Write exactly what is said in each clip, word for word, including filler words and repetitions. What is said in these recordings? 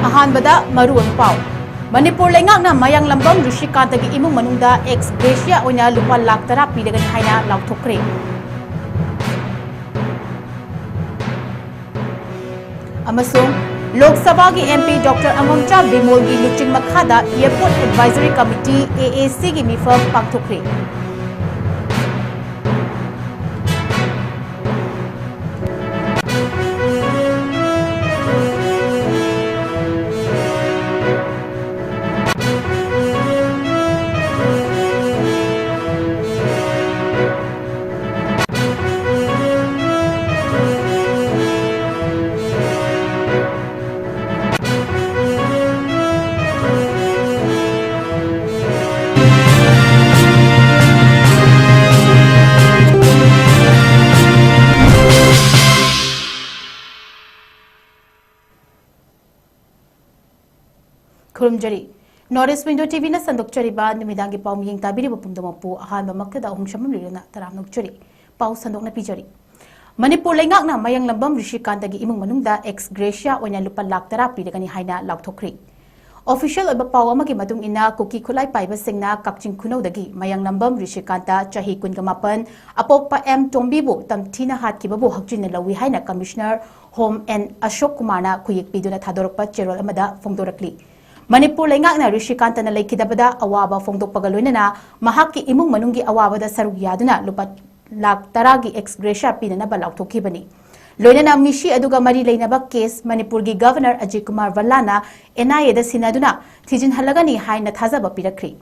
ꯑꯍꯥꯟꯕꯗ ꯃꯔꯨꯑꯣꯏꯕ ꯄꯥꯎ꯫ ꯃꯅꯤꯄꯨꯔ ꯂꯩꯉꯥꯛꯅ ꯃꯌꯥꯡꯂꯝꯕꯝ ꯔꯤꯁꯤꯀꯥꯟꯇꯒꯤ ꯏꯃꯨꯡ ꯃꯅꯨꯡꯗ ꯑꯦꯛꯁ ꯒ꯭ꯔꯦꯁꯤꯌꯥ ꯑꯣꯏꯅ ꯂꯨꯄꯥ ꯂꯥꯈ ꯇꯔꯥ ꯄꯤꯔꯒꯅꯤ ꯍꯥꯏꯅ ꯂꯥꯎꯊꯣꯛꯈ꯭ꯔꯦ꯫ ꯑꯃꯁꯨꯡ ꯂꯣꯛ ꯁꯚꯥꯒꯤ ꯑꯦꯝ ꯄꯤ ꯗꯣꯛꯇꯔ ꯑꯉꯣꯝꯆꯥ ꯕꯤꯃꯣꯜꯒꯤ ꯂꯨꯆꯤꯡ ꯃꯈꯥꯗ Airport Advisory Committee, A A C ꯒꯤ ꯃꯤꯐꯝ ꯄꯥꯡꯊꯣꯛꯈ꯭ꯔꯦ꯫ ꯈꯨꯔꯨꯝꯖꯔꯤ꯫ North East Window T V ꯅ ꯁꯟꯗꯣꯛꯆꯔꯤꯕ ꯅꯨꯃꯤꯗꯥꯡꯒꯤ ꯄꯥꯎ ꯃꯤꯌꯦꯡ ꯇꯥꯕꯤꯔꯤꯕ ꯄꯨꯝꯅꯃꯛꯄꯨ ꯑꯍꯥꯟꯕꯃꯛꯇꯗ ꯑꯍꯨꯝ ꯁꯝꯕꯝ ꯂꯤꯔꯅ ꯇꯔꯥꯝꯅ ꯑꯣꯛꯆꯔꯤ꯫ ꯄꯥꯎ ꯁꯟꯗꯣꯛꯅ ꯄꯤꯖꯔꯤ꯫ ꯃꯅꯤꯄꯨꯔ ꯂꯩꯉꯥꯛꯅ ꯃꯌꯥꯡꯂꯝꯕꯝ ꯔꯤꯁꯤꯀꯥꯟꯇꯒꯤ ꯏꯃꯨꯡ ꯃꯅꯨꯡꯗ ꯑꯦꯛꯁ ꯒ꯭ꯔꯦꯁꯤꯌꯥ ꯑꯣꯏꯅ ꯂꯨꯄꯥ ꯂꯥꯈ ꯇꯔꯥ ꯄꯤꯔꯒꯅꯤ ꯍꯥꯏꯅ ꯂꯥꯎꯊꯣꯛꯈ꯭ꯔꯦ꯫ ꯑꯣꯐꯤꯁꯤꯌꯦꯜ ꯑꯣꯏꯕ ꯄꯥꯎ ꯑꯃꯒꯤ ꯃꯇꯨꯡ ꯏꯟꯅ, ꯀꯨꯀꯤ ꯈꯨꯠꯂꯥꯏ ꯄꯥꯏꯕꯁꯤꯡꯅ ꯀꯛꯆꯤꯡ ꯈꯨꯅꯧꯗꯒꯤ ꯃꯌꯥꯡꯂꯝꯕꯝ ꯔꯤꯁꯤꯀꯥꯟꯇ, ꯆꯍꯤ ꯀꯨꯟꯒ ꯃꯥꯄꯟ, ꯑꯄꯣꯛꯄ ꯑꯦꯝ ꯇꯣꯝꯕꯤꯕꯨ ꯇꯝꯊꯤꯅ ꯍꯥꯠꯈꯤꯕꯕꯨ ꯍꯛꯆꯤꯟꯅ ꯂꯧꯏ ꯍꯥꯏꯅ ꯀꯃꯤꯁꯅꯔ ꯍꯣꯝ ꯑꯦꯟ ꯑꯁꯣꯛ ꯀꯨꯃꯥꯔꯅ ꯈꯨꯌꯦꯛ ꯄꯤꯗꯨꯅ ꯊꯥꯗꯣꯔꯛꯄ ꯆꯦꯔꯣꯜ ꯑꯃꯗ ꯐꯣꯡꯗꯣꯔꯛꯂꯤ꯫ ꯃꯅꯤꯄꯨꯔ ꯂꯩꯉꯥꯛꯅ ꯔꯤꯁꯤꯀꯥꯟꯇꯅ ꯂꯩꯈꯤꯗꯕꯗ ꯑꯋꯥꯕ ꯐꯣꯡꯗꯣꯛꯄꯒ ꯂꯣꯏꯅꯅ ꯃꯍꯥꯛꯀꯤ ꯏꯃꯨꯡ ꯃꯅꯨꯡꯒꯤ ꯑꯋꯥꯕꯗ ꯁꯔꯨꯛ ꯌꯥꯗꯨꯅ ꯂꯨꯄꯥ ꯂꯥꯈ ꯇꯔꯥꯒꯤ ꯑꯦꯛꯁ ꯒ꯭ꯔꯦꯁꯤꯌꯥ ꯄꯤꯅꯅꯕ ꯂꯥꯎꯊꯣꯛꯈꯤꯕꯅꯤ꯫ ꯂꯣꯏꯅꯅ ꯃꯤꯁꯤ ꯑꯗꯨꯒ ꯃꯔꯤ ꯂꯩꯅꯕ ꯀꯦꯁ ꯃꯅꯤꯄꯨꯔꯒꯤ ꯒꯚꯔꯅꯔ ꯑꯖꯤꯠ ꯀꯨꯃꯥꯔ ꯚꯜꯂꯥꯅ N I A ꯗ ꯁꯤꯟꯅꯗꯨꯅ ꯊꯤꯖꯤꯟꯍꯜꯂꯒꯅꯤ ꯍꯥꯏꯅ ꯊꯥꯖꯕ ꯄꯤꯔꯛꯈ꯭ꯔꯤ꯫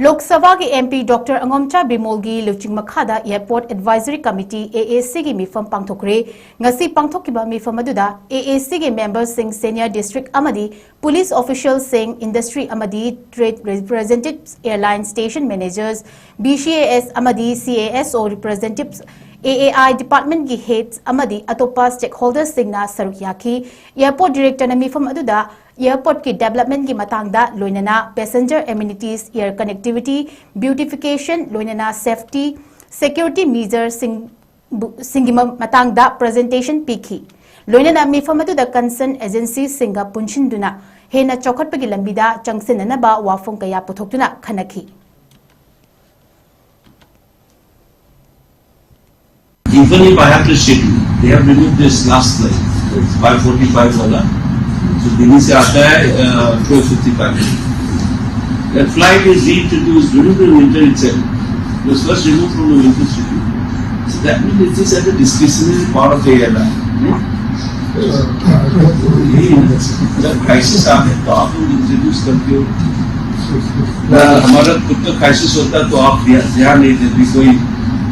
ꯂꯣꯛ ꯁꯚꯥꯒꯤ ꯑꯦꯝ ꯄꯤ ꯗꯣꯛꯇꯔ ꯑꯉꯣꯝꯆꯥ ꯕꯤꯃꯣꯜꯒꯤ ꯂꯨꯆꯤꯡ ꯃꯈꯥꯗ Airport Advisory Committee, A A C ꯒꯤ ꯃꯤꯐꯝ ꯄꯥꯡꯊꯣꯛꯈ꯭ꯔꯦ꯫ ꯉꯁꯤ ꯄꯥꯡꯊꯣꯛꯈꯤꯕ ꯃꯤꯐꯝ ꯑꯗꯨꯗ A A C ꯒꯤ ꯃꯦꯝꯕꯔꯁꯤꯡ, ꯁꯦꯅꯤꯌꯔ ꯗꯤꯁꯇ꯭ꯔꯤꯛ ꯑꯃꯗꯤ ꯄꯨꯂꯤꯁ ꯑꯣꯐꯤꯁꯤꯌꯦꯜꯁꯤꯡ, ꯏꯟꯗꯁꯇ꯭ꯔꯤ ꯑꯃꯗꯤ trade representatives, airline station managers, B C A S ꯑꯃꯗꯤ C A S O representatives, A A I ꯗꯤꯄꯥꯔꯠꯃꯦꯟꯠꯀꯤ ꯍꯦꯗꯁ ꯑꯃꯗꯤ ꯑꯇꯣꯞꯄ ꯁ꯭ꯇꯦꯛꯍꯣꯜꯗꯔꯁꯤꯡꯅ ꯁꯔꯨꯛ ꯌꯥꯈꯤ꯫ ꯑꯦꯌꯔꯄꯣꯔꯠ ꯗꯤꯔꯦꯛꯇꯔꯅ ꯃꯤꯐꯝ ꯑꯗꯨꯗ ꯑꯦꯌꯔꯄꯣꯔꯠꯀꯤ ꯗꯤꯕꯦꯂꯞꯃꯦꯟꯠꯀꯤ ꯃꯇꯥꯡꯗ, ꯂꯣꯏꯅꯅ ꯄꯦꯁꯦꯟꯖꯔ ꯑꯦꯃꯦꯅꯤꯇꯤꯁ, ꯑꯦꯌꯔ ꯀꯅꯦꯛꯇꯤꯚꯤꯇꯤ, ꯕ꯭ꯌꯨꯇꯤꯐꯤꯀꯦꯁꯟ, ꯂꯣꯏꯅꯅ ꯁꯦꯐꯇꯤ, ꯁꯦꯀ꯭ꯌꯨꯔꯤꯇꯤ ꯃꯤꯖꯔꯁꯤꯡ ꯕꯨ-, ꯁꯤꯡꯒꯤ ꯃ-, ꯃꯇꯥꯡꯗ ꯄ꯭ꯔꯖꯦꯟꯇꯦꯁꯟ ꯄꯤꯈꯤ꯫ ꯂꯣꯏꯅꯅ ꯃꯤꯐꯝ ꯑꯗꯨꯗ ꯀꯟꯁꯔꯟ ꯑꯦꯖꯦꯟꯁꯤꯁꯤꯡꯒ ꯄꯨꯟꯁꯤꯟꯗꯨꯅ ꯍꯦꯟꯅ ꯆꯥꯎꯈꯠꯄꯒꯤ ꯂꯝꯕꯤꯗ ꯆꯪꯁꯤꯟꯅꯅꯕ ꯋꯥꯐꯝ ꯀꯌꯥ ꯄꯨꯊꯣꯛꯇꯨꯅ ꯈꯟꯅꯈꯤ꯫ Even if I have to shit, they have removed this last flight, five forty-five wala. So Delhi se aata hai, uh, twelve fifty-five. That flight is reintroduced during the winter itself. It was first removed from the winter schedule. So that means it is at the discretionary power of the airline. Hmm? ये जब crisis आते तो आप लोग introduce करते हो। अगर हमारा खुद का क्राइसिस होता तो आप ध्या-, ध्यान नहीं देते, कोई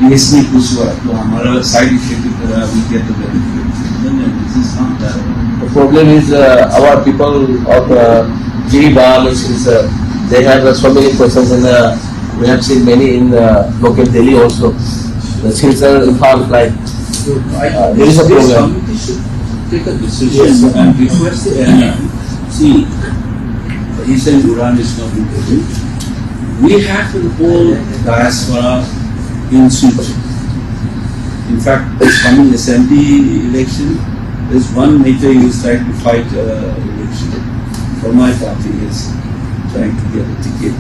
केस नहीं कुछ हुआ तो हमारा साइड इफेक्ट की तरह अभी क्या तो benefit. This is not that. The problem is, uh, our people of, uh, Jiribam and Silchar, they have, uh, so many questions, and, uh, we have seen many in, uh, local Delhi also. The Silchar Imphal flight. I Uh, there is a this problem. Committee should take a decision and request the airline. See, he said Uran is not important. We have the whole diaspora in Silchar. In fact, this coming assembly election, there's one major who is trying to fight, uh, election for my party is trying to get a ticket.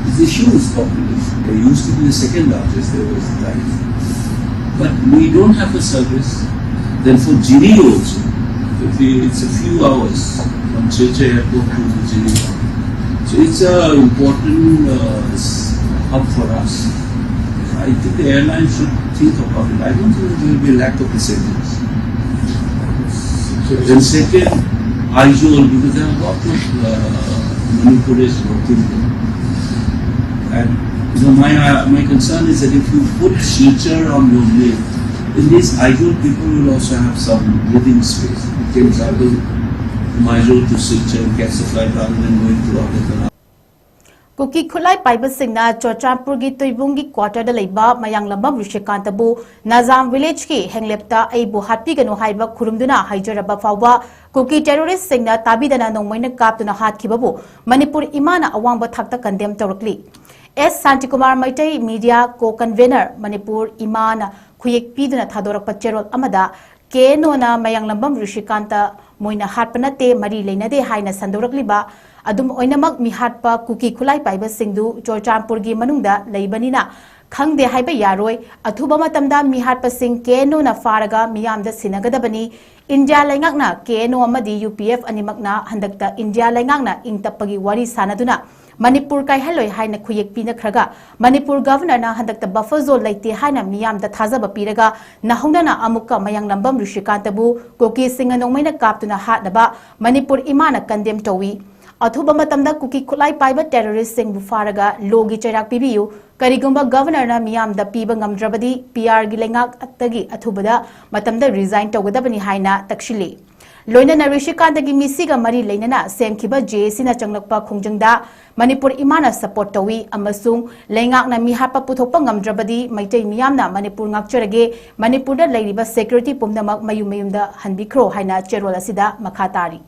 It's a huge population. They used to be the second largest, there was a time. But we don't have a service. Then for Jiri also, if we, it's a few hours from Silchar airport to the Jiri. So it's a important, uh, s-, hub for us. I think the airline should think about it. I don't think there will be a lack of passengers. Then second, Aizawl, because there are a lot of, uh, Manipuris working there. And, you know, my, uh, my concern is that if you put Silchar on Lone Lake, at least Aizawl people will also have some breathing space. You can travel from Aizawl to Silchar, catch the flight rather than going to Agartala. ꯀꯨꯀꯤ ꯈꯨꯠꯂꯥꯏ ꯄꯥꯏꯕꯁꯤꯡꯅ ꯆꯨꯔꯆꯥꯟꯄꯨꯔꯒꯤ ꯇꯨꯏꯕꯨꯡꯒꯤ ꯀ꯭ꯋꯥꯇꯔꯗ ꯂꯩꯕ ꯃꯌꯥꯡꯂꯝꯕꯝ ꯔꯤꯁꯤꯀꯥꯟꯇꯕꯨ ꯅꯥꯖꯥꯝ ꯚꯤꯂꯦꯖꯀꯤ ꯍꯦꯡꯂꯦꯞꯇ "ꯑꯩꯕꯨ ꯍꯥꯠꯄꯤꯒꯅꯨ" ꯍꯥꯏꯕ ꯈꯨꯔꯨꯝꯗꯨꯅ ꯍꯥꯏꯖꯔꯕ ꯐꯥꯎꯕ ꯀꯨꯀꯤ ꯇꯦꯔꯣꯔꯤꯁꯁꯤꯡꯅ ꯇꯥꯕꯤꯗꯅ ꯅꯣꯡꯃꯩꯅ ꯀꯥꯞꯇꯨꯅ ꯍꯥꯠꯈꯤꯕꯕꯨ ꯃꯅꯤꯄꯨꯔ ꯏꯃꯥꯅ ꯑꯋꯥꯡꯕ ꯊꯥꯛꯇ condemn ꯇꯧꯔꯛꯂꯤ꯫ ꯑꯦꯁ Shantikumar Meitei, media ꯀꯣ ꯀꯟꯚꯦꯅꯔ, ꯃꯅꯤꯄꯨꯔ ꯏꯃꯥꯅ ꯈꯨꯌꯦꯛ ꯄꯤꯗꯨꯅ ꯊꯥꯗꯣꯔꯛꯄ ꯆꯦꯔꯣꯜ ꯑꯃꯗ, ꯀꯦ ꯑꯦꯟ ꯑꯣꯅ ꯃꯌꯥꯡꯂꯝꯕꯝ ꯔꯤꯁꯤꯀꯥꯟꯇ ꯃꯣꯏꯅ ꯍꯥꯠꯄ ꯅꯠꯇꯦ, ꯃꯔꯤ ꯂꯩꯅꯗꯦ ꯍꯥꯏꯅ ꯁꯟꯗꯣꯔꯛꯂꯤꯕ ꯑꯗꯨꯝ ꯑꯣꯏꯅꯃꯛ ꯃꯤꯍꯥꯠꯄ ꯀꯨꯀꯤ ꯈꯨꯠꯂꯥꯏ ꯄꯥꯏꯕꯁꯤꯡꯗꯨ ꯆꯨꯔꯆꯥꯟꯄꯨꯔꯒꯤ ꯃꯅꯨꯡꯗ ꯂꯩꯕꯅꯤꯅ ꯈꯪꯗꯦ ꯍꯥꯏꯕ ꯌꯥꯔꯣꯏ꯫ ꯑꯊꯨꯕ ꯃꯇꯝꯗ ꯃꯤꯍꯥꯠꯄꯁꯤꯡ ꯀꯦ ꯑꯦꯟ ꯑꯣꯅ ꯐꯥꯔꯒ ꯃꯤꯌꯥꯝꯗ ꯁꯤꯟꯅꯒꯗꯕꯅꯤ꯫ ꯏꯟꯗꯤꯌꯥ ꯂꯩꯉꯥꯛꯅ ꯀꯦ ꯑꯦꯟ ꯑꯣ ꯑꯃꯗꯤ ꯌꯨ ꯄꯤ ꯑꯦꯐ ꯑꯅꯤꯃꯛꯅ ꯍꯟꯗꯛꯇ ꯏꯟꯗꯤꯌꯥ ꯂꯩꯉꯥꯛꯅ ꯏꯪ ꯇꯞꯄꯒꯤ ꯋꯥꯔꯤ ꯁꯥꯟꯅꯗꯨꯅ ꯃꯅꯤꯄꯨꯔ ꯀꯥꯏꯍꯜꯂꯣꯏ ꯍꯥꯏꯅ ꯈꯨꯌꯦꯛ ꯄꯤꯅꯈ꯭ꯔꯒ, ꯃꯅꯤꯄꯨꯔ ꯒꯚꯔꯅꯔꯅ ꯍꯟꯗꯛꯇ ꯕꯐꯔ ꯖꯣꯟ ꯂꯩꯇꯦ ꯍꯥꯏꯅ ꯃꯤꯌꯥꯝꯗ ꯊꯥꯖꯕ ꯄꯤꯔꯒ, ꯅꯧꯍꯧꯅꯅ ꯑꯃꯨꯛꯀ ꯃꯌꯥꯡꯂꯝꯕꯝ ꯔꯤꯁꯤꯀꯥꯟꯇꯕꯨ ꯀꯨꯀꯤꯁꯤꯡꯅ ꯅꯣꯡꯃꯩꯅ ꯀꯥꯞꯇꯨꯅ ꯍꯥꯠꯅꯕ ꯃꯅꯤꯄꯨꯔ ꯏꯃꯥꯅ ꯀꯟꯗꯦꯝ ꯇꯧꯏ꯫ ꯑꯊꯨꯕ ꯃꯇꯝꯗ ꯀꯨꯀꯤ ꯈꯨꯠꯂꯥꯏ ꯄꯥꯏꯕ ꯇꯦꯔꯣꯔꯤꯁꯁꯤꯡꯕꯨ ꯐꯥꯔꯒ ꯂꯣꯒꯤ ꯆꯩꯔꯥꯛ ꯄꯤꯕꯤꯌꯨ꯫ ꯀꯔꯤꯒꯨꯝꯕ ꯒꯚꯔꯅꯔꯅ ꯃꯤꯌꯥꯝꯗ ꯄꯤꯕ ꯉꯝꯗ꯭ꯔꯕꯗꯤ, ꯄꯤ ꯑꯥꯔꯒꯤ ꯂꯩꯉꯥꯛꯇꯒꯤ ꯑꯊꯨꯕꯗ ꯃꯇꯝꯗ ꯔꯤꯖꯥꯏꯟ ꯇꯧꯒꯗꯕꯅꯤ ꯍꯥꯏꯅ ꯇꯛꯁꯤꯜꯂꯤ꯫ ꯂꯣꯏꯅꯅ ꯔꯤꯁꯤꯀꯥꯟꯇꯒꯤ ꯃꯤꯁꯤꯒ ꯃꯔꯤ ꯂꯩꯅꯅ ꯁꯦꯝꯈꯤꯕ ꯖꯦ ꯑꯦ ꯁꯤꯅ ꯆꯪꯂꯛꯄ ꯈꯣꯡꯖꯪꯗ ꯃꯅꯤꯄꯨꯔ ꯏꯃꯥꯅ ꯁꯄꯣꯔꯠ ꯇꯧꯏ ꯑꯃꯁꯨꯡ ꯂꯩꯉꯥꯛꯅ ꯃꯤꯍꯥꯠꯄ ꯄꯨꯊꯣꯛꯄ ꯉꯝꯗ꯭ꯔꯕꯗꯤ, ꯃꯩꯇꯩ ꯃꯤꯌꯥꯝꯅ ꯃꯅꯤꯄꯨꯔ ꯉꯥꯛꯆꯔꯒꯦ, ꯃꯅꯤꯄꯨꯔꯗ ꯂꯩꯔꯤꯕ ꯁꯦꯀ꯭ꯌꯨꯔꯤꯇꯤ ꯄꯨꯝꯅꯃꯛ ꯃꯌꯨꯝ ꯃꯌꯨꯝꯗ ꯍꯟꯕꯤꯈ꯭ꯔꯣ ꯍꯥꯏꯅ ꯆꯦꯔꯣꯜ ꯑꯁꯤꯗ ꯃꯈꯥ ꯇꯥꯔꯤ꯫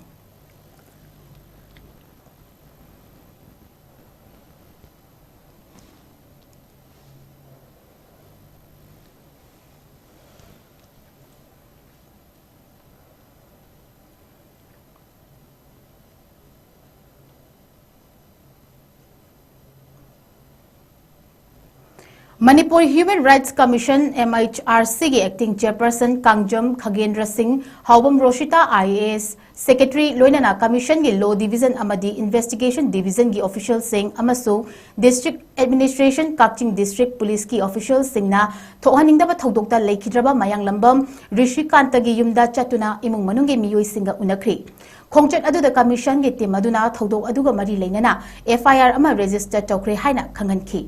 Manipur Human Rights Commission, M H R C ꯒꯤ acting chairperson ꯀꯥꯡꯖꯝ ꯈꯒꯦꯟꯗ꯭ꯔ ꯁꯤꯡ, ꯍꯥꯎꯕꯝ ꯔꯣꯁꯤꯇꯥ, I A S secretary, ꯂꯣꯏꯅꯅ commission ꯒꯤ law division ꯑꯃꯗꯤ investigation division ꯒꯤ official ꯁꯤꯡ ꯑꯃꯁꯨꯡ district administration, ꯀꯛꯆꯤꯡ district police ꯀꯤ official ꯁꯤꯡꯅ ꯊꯣꯛꯍꯟꯅꯤꯡꯗꯕ ꯊꯧꯗꯣꯛꯇ ꯂꯩꯈꯤꯗ꯭ꯔꯕ ꯃꯌꯥꯡꯂꯝꯕꯝ ꯔꯤꯁꯤꯀꯥꯟꯇꯒꯤ ꯌꯨꯝꯗ ꯆꯠꯇꯨꯅ ꯏꯃꯨꯡ ꯃꯅꯨꯡꯒꯤ ꯃꯤꯑꯣꯏꯁꯤꯡꯒ ꯎꯅꯈ꯭ꯔꯤ꯫ ꯈꯣꯡꯆꯠ ꯑꯗꯨꯗ commission ꯒꯤ team ꯑꯗꯨꯅ ꯊꯧꯗꯣꯛ ꯑꯗꯨꯒ ꯃꯔꯤ ꯂꯩꯅꯅ F I R ꯑꯃ register ꯇꯧꯈ꯭ꯔꯦ ꯍꯥꯏꯅ ꯈꯪꯍꯟꯈꯤ꯫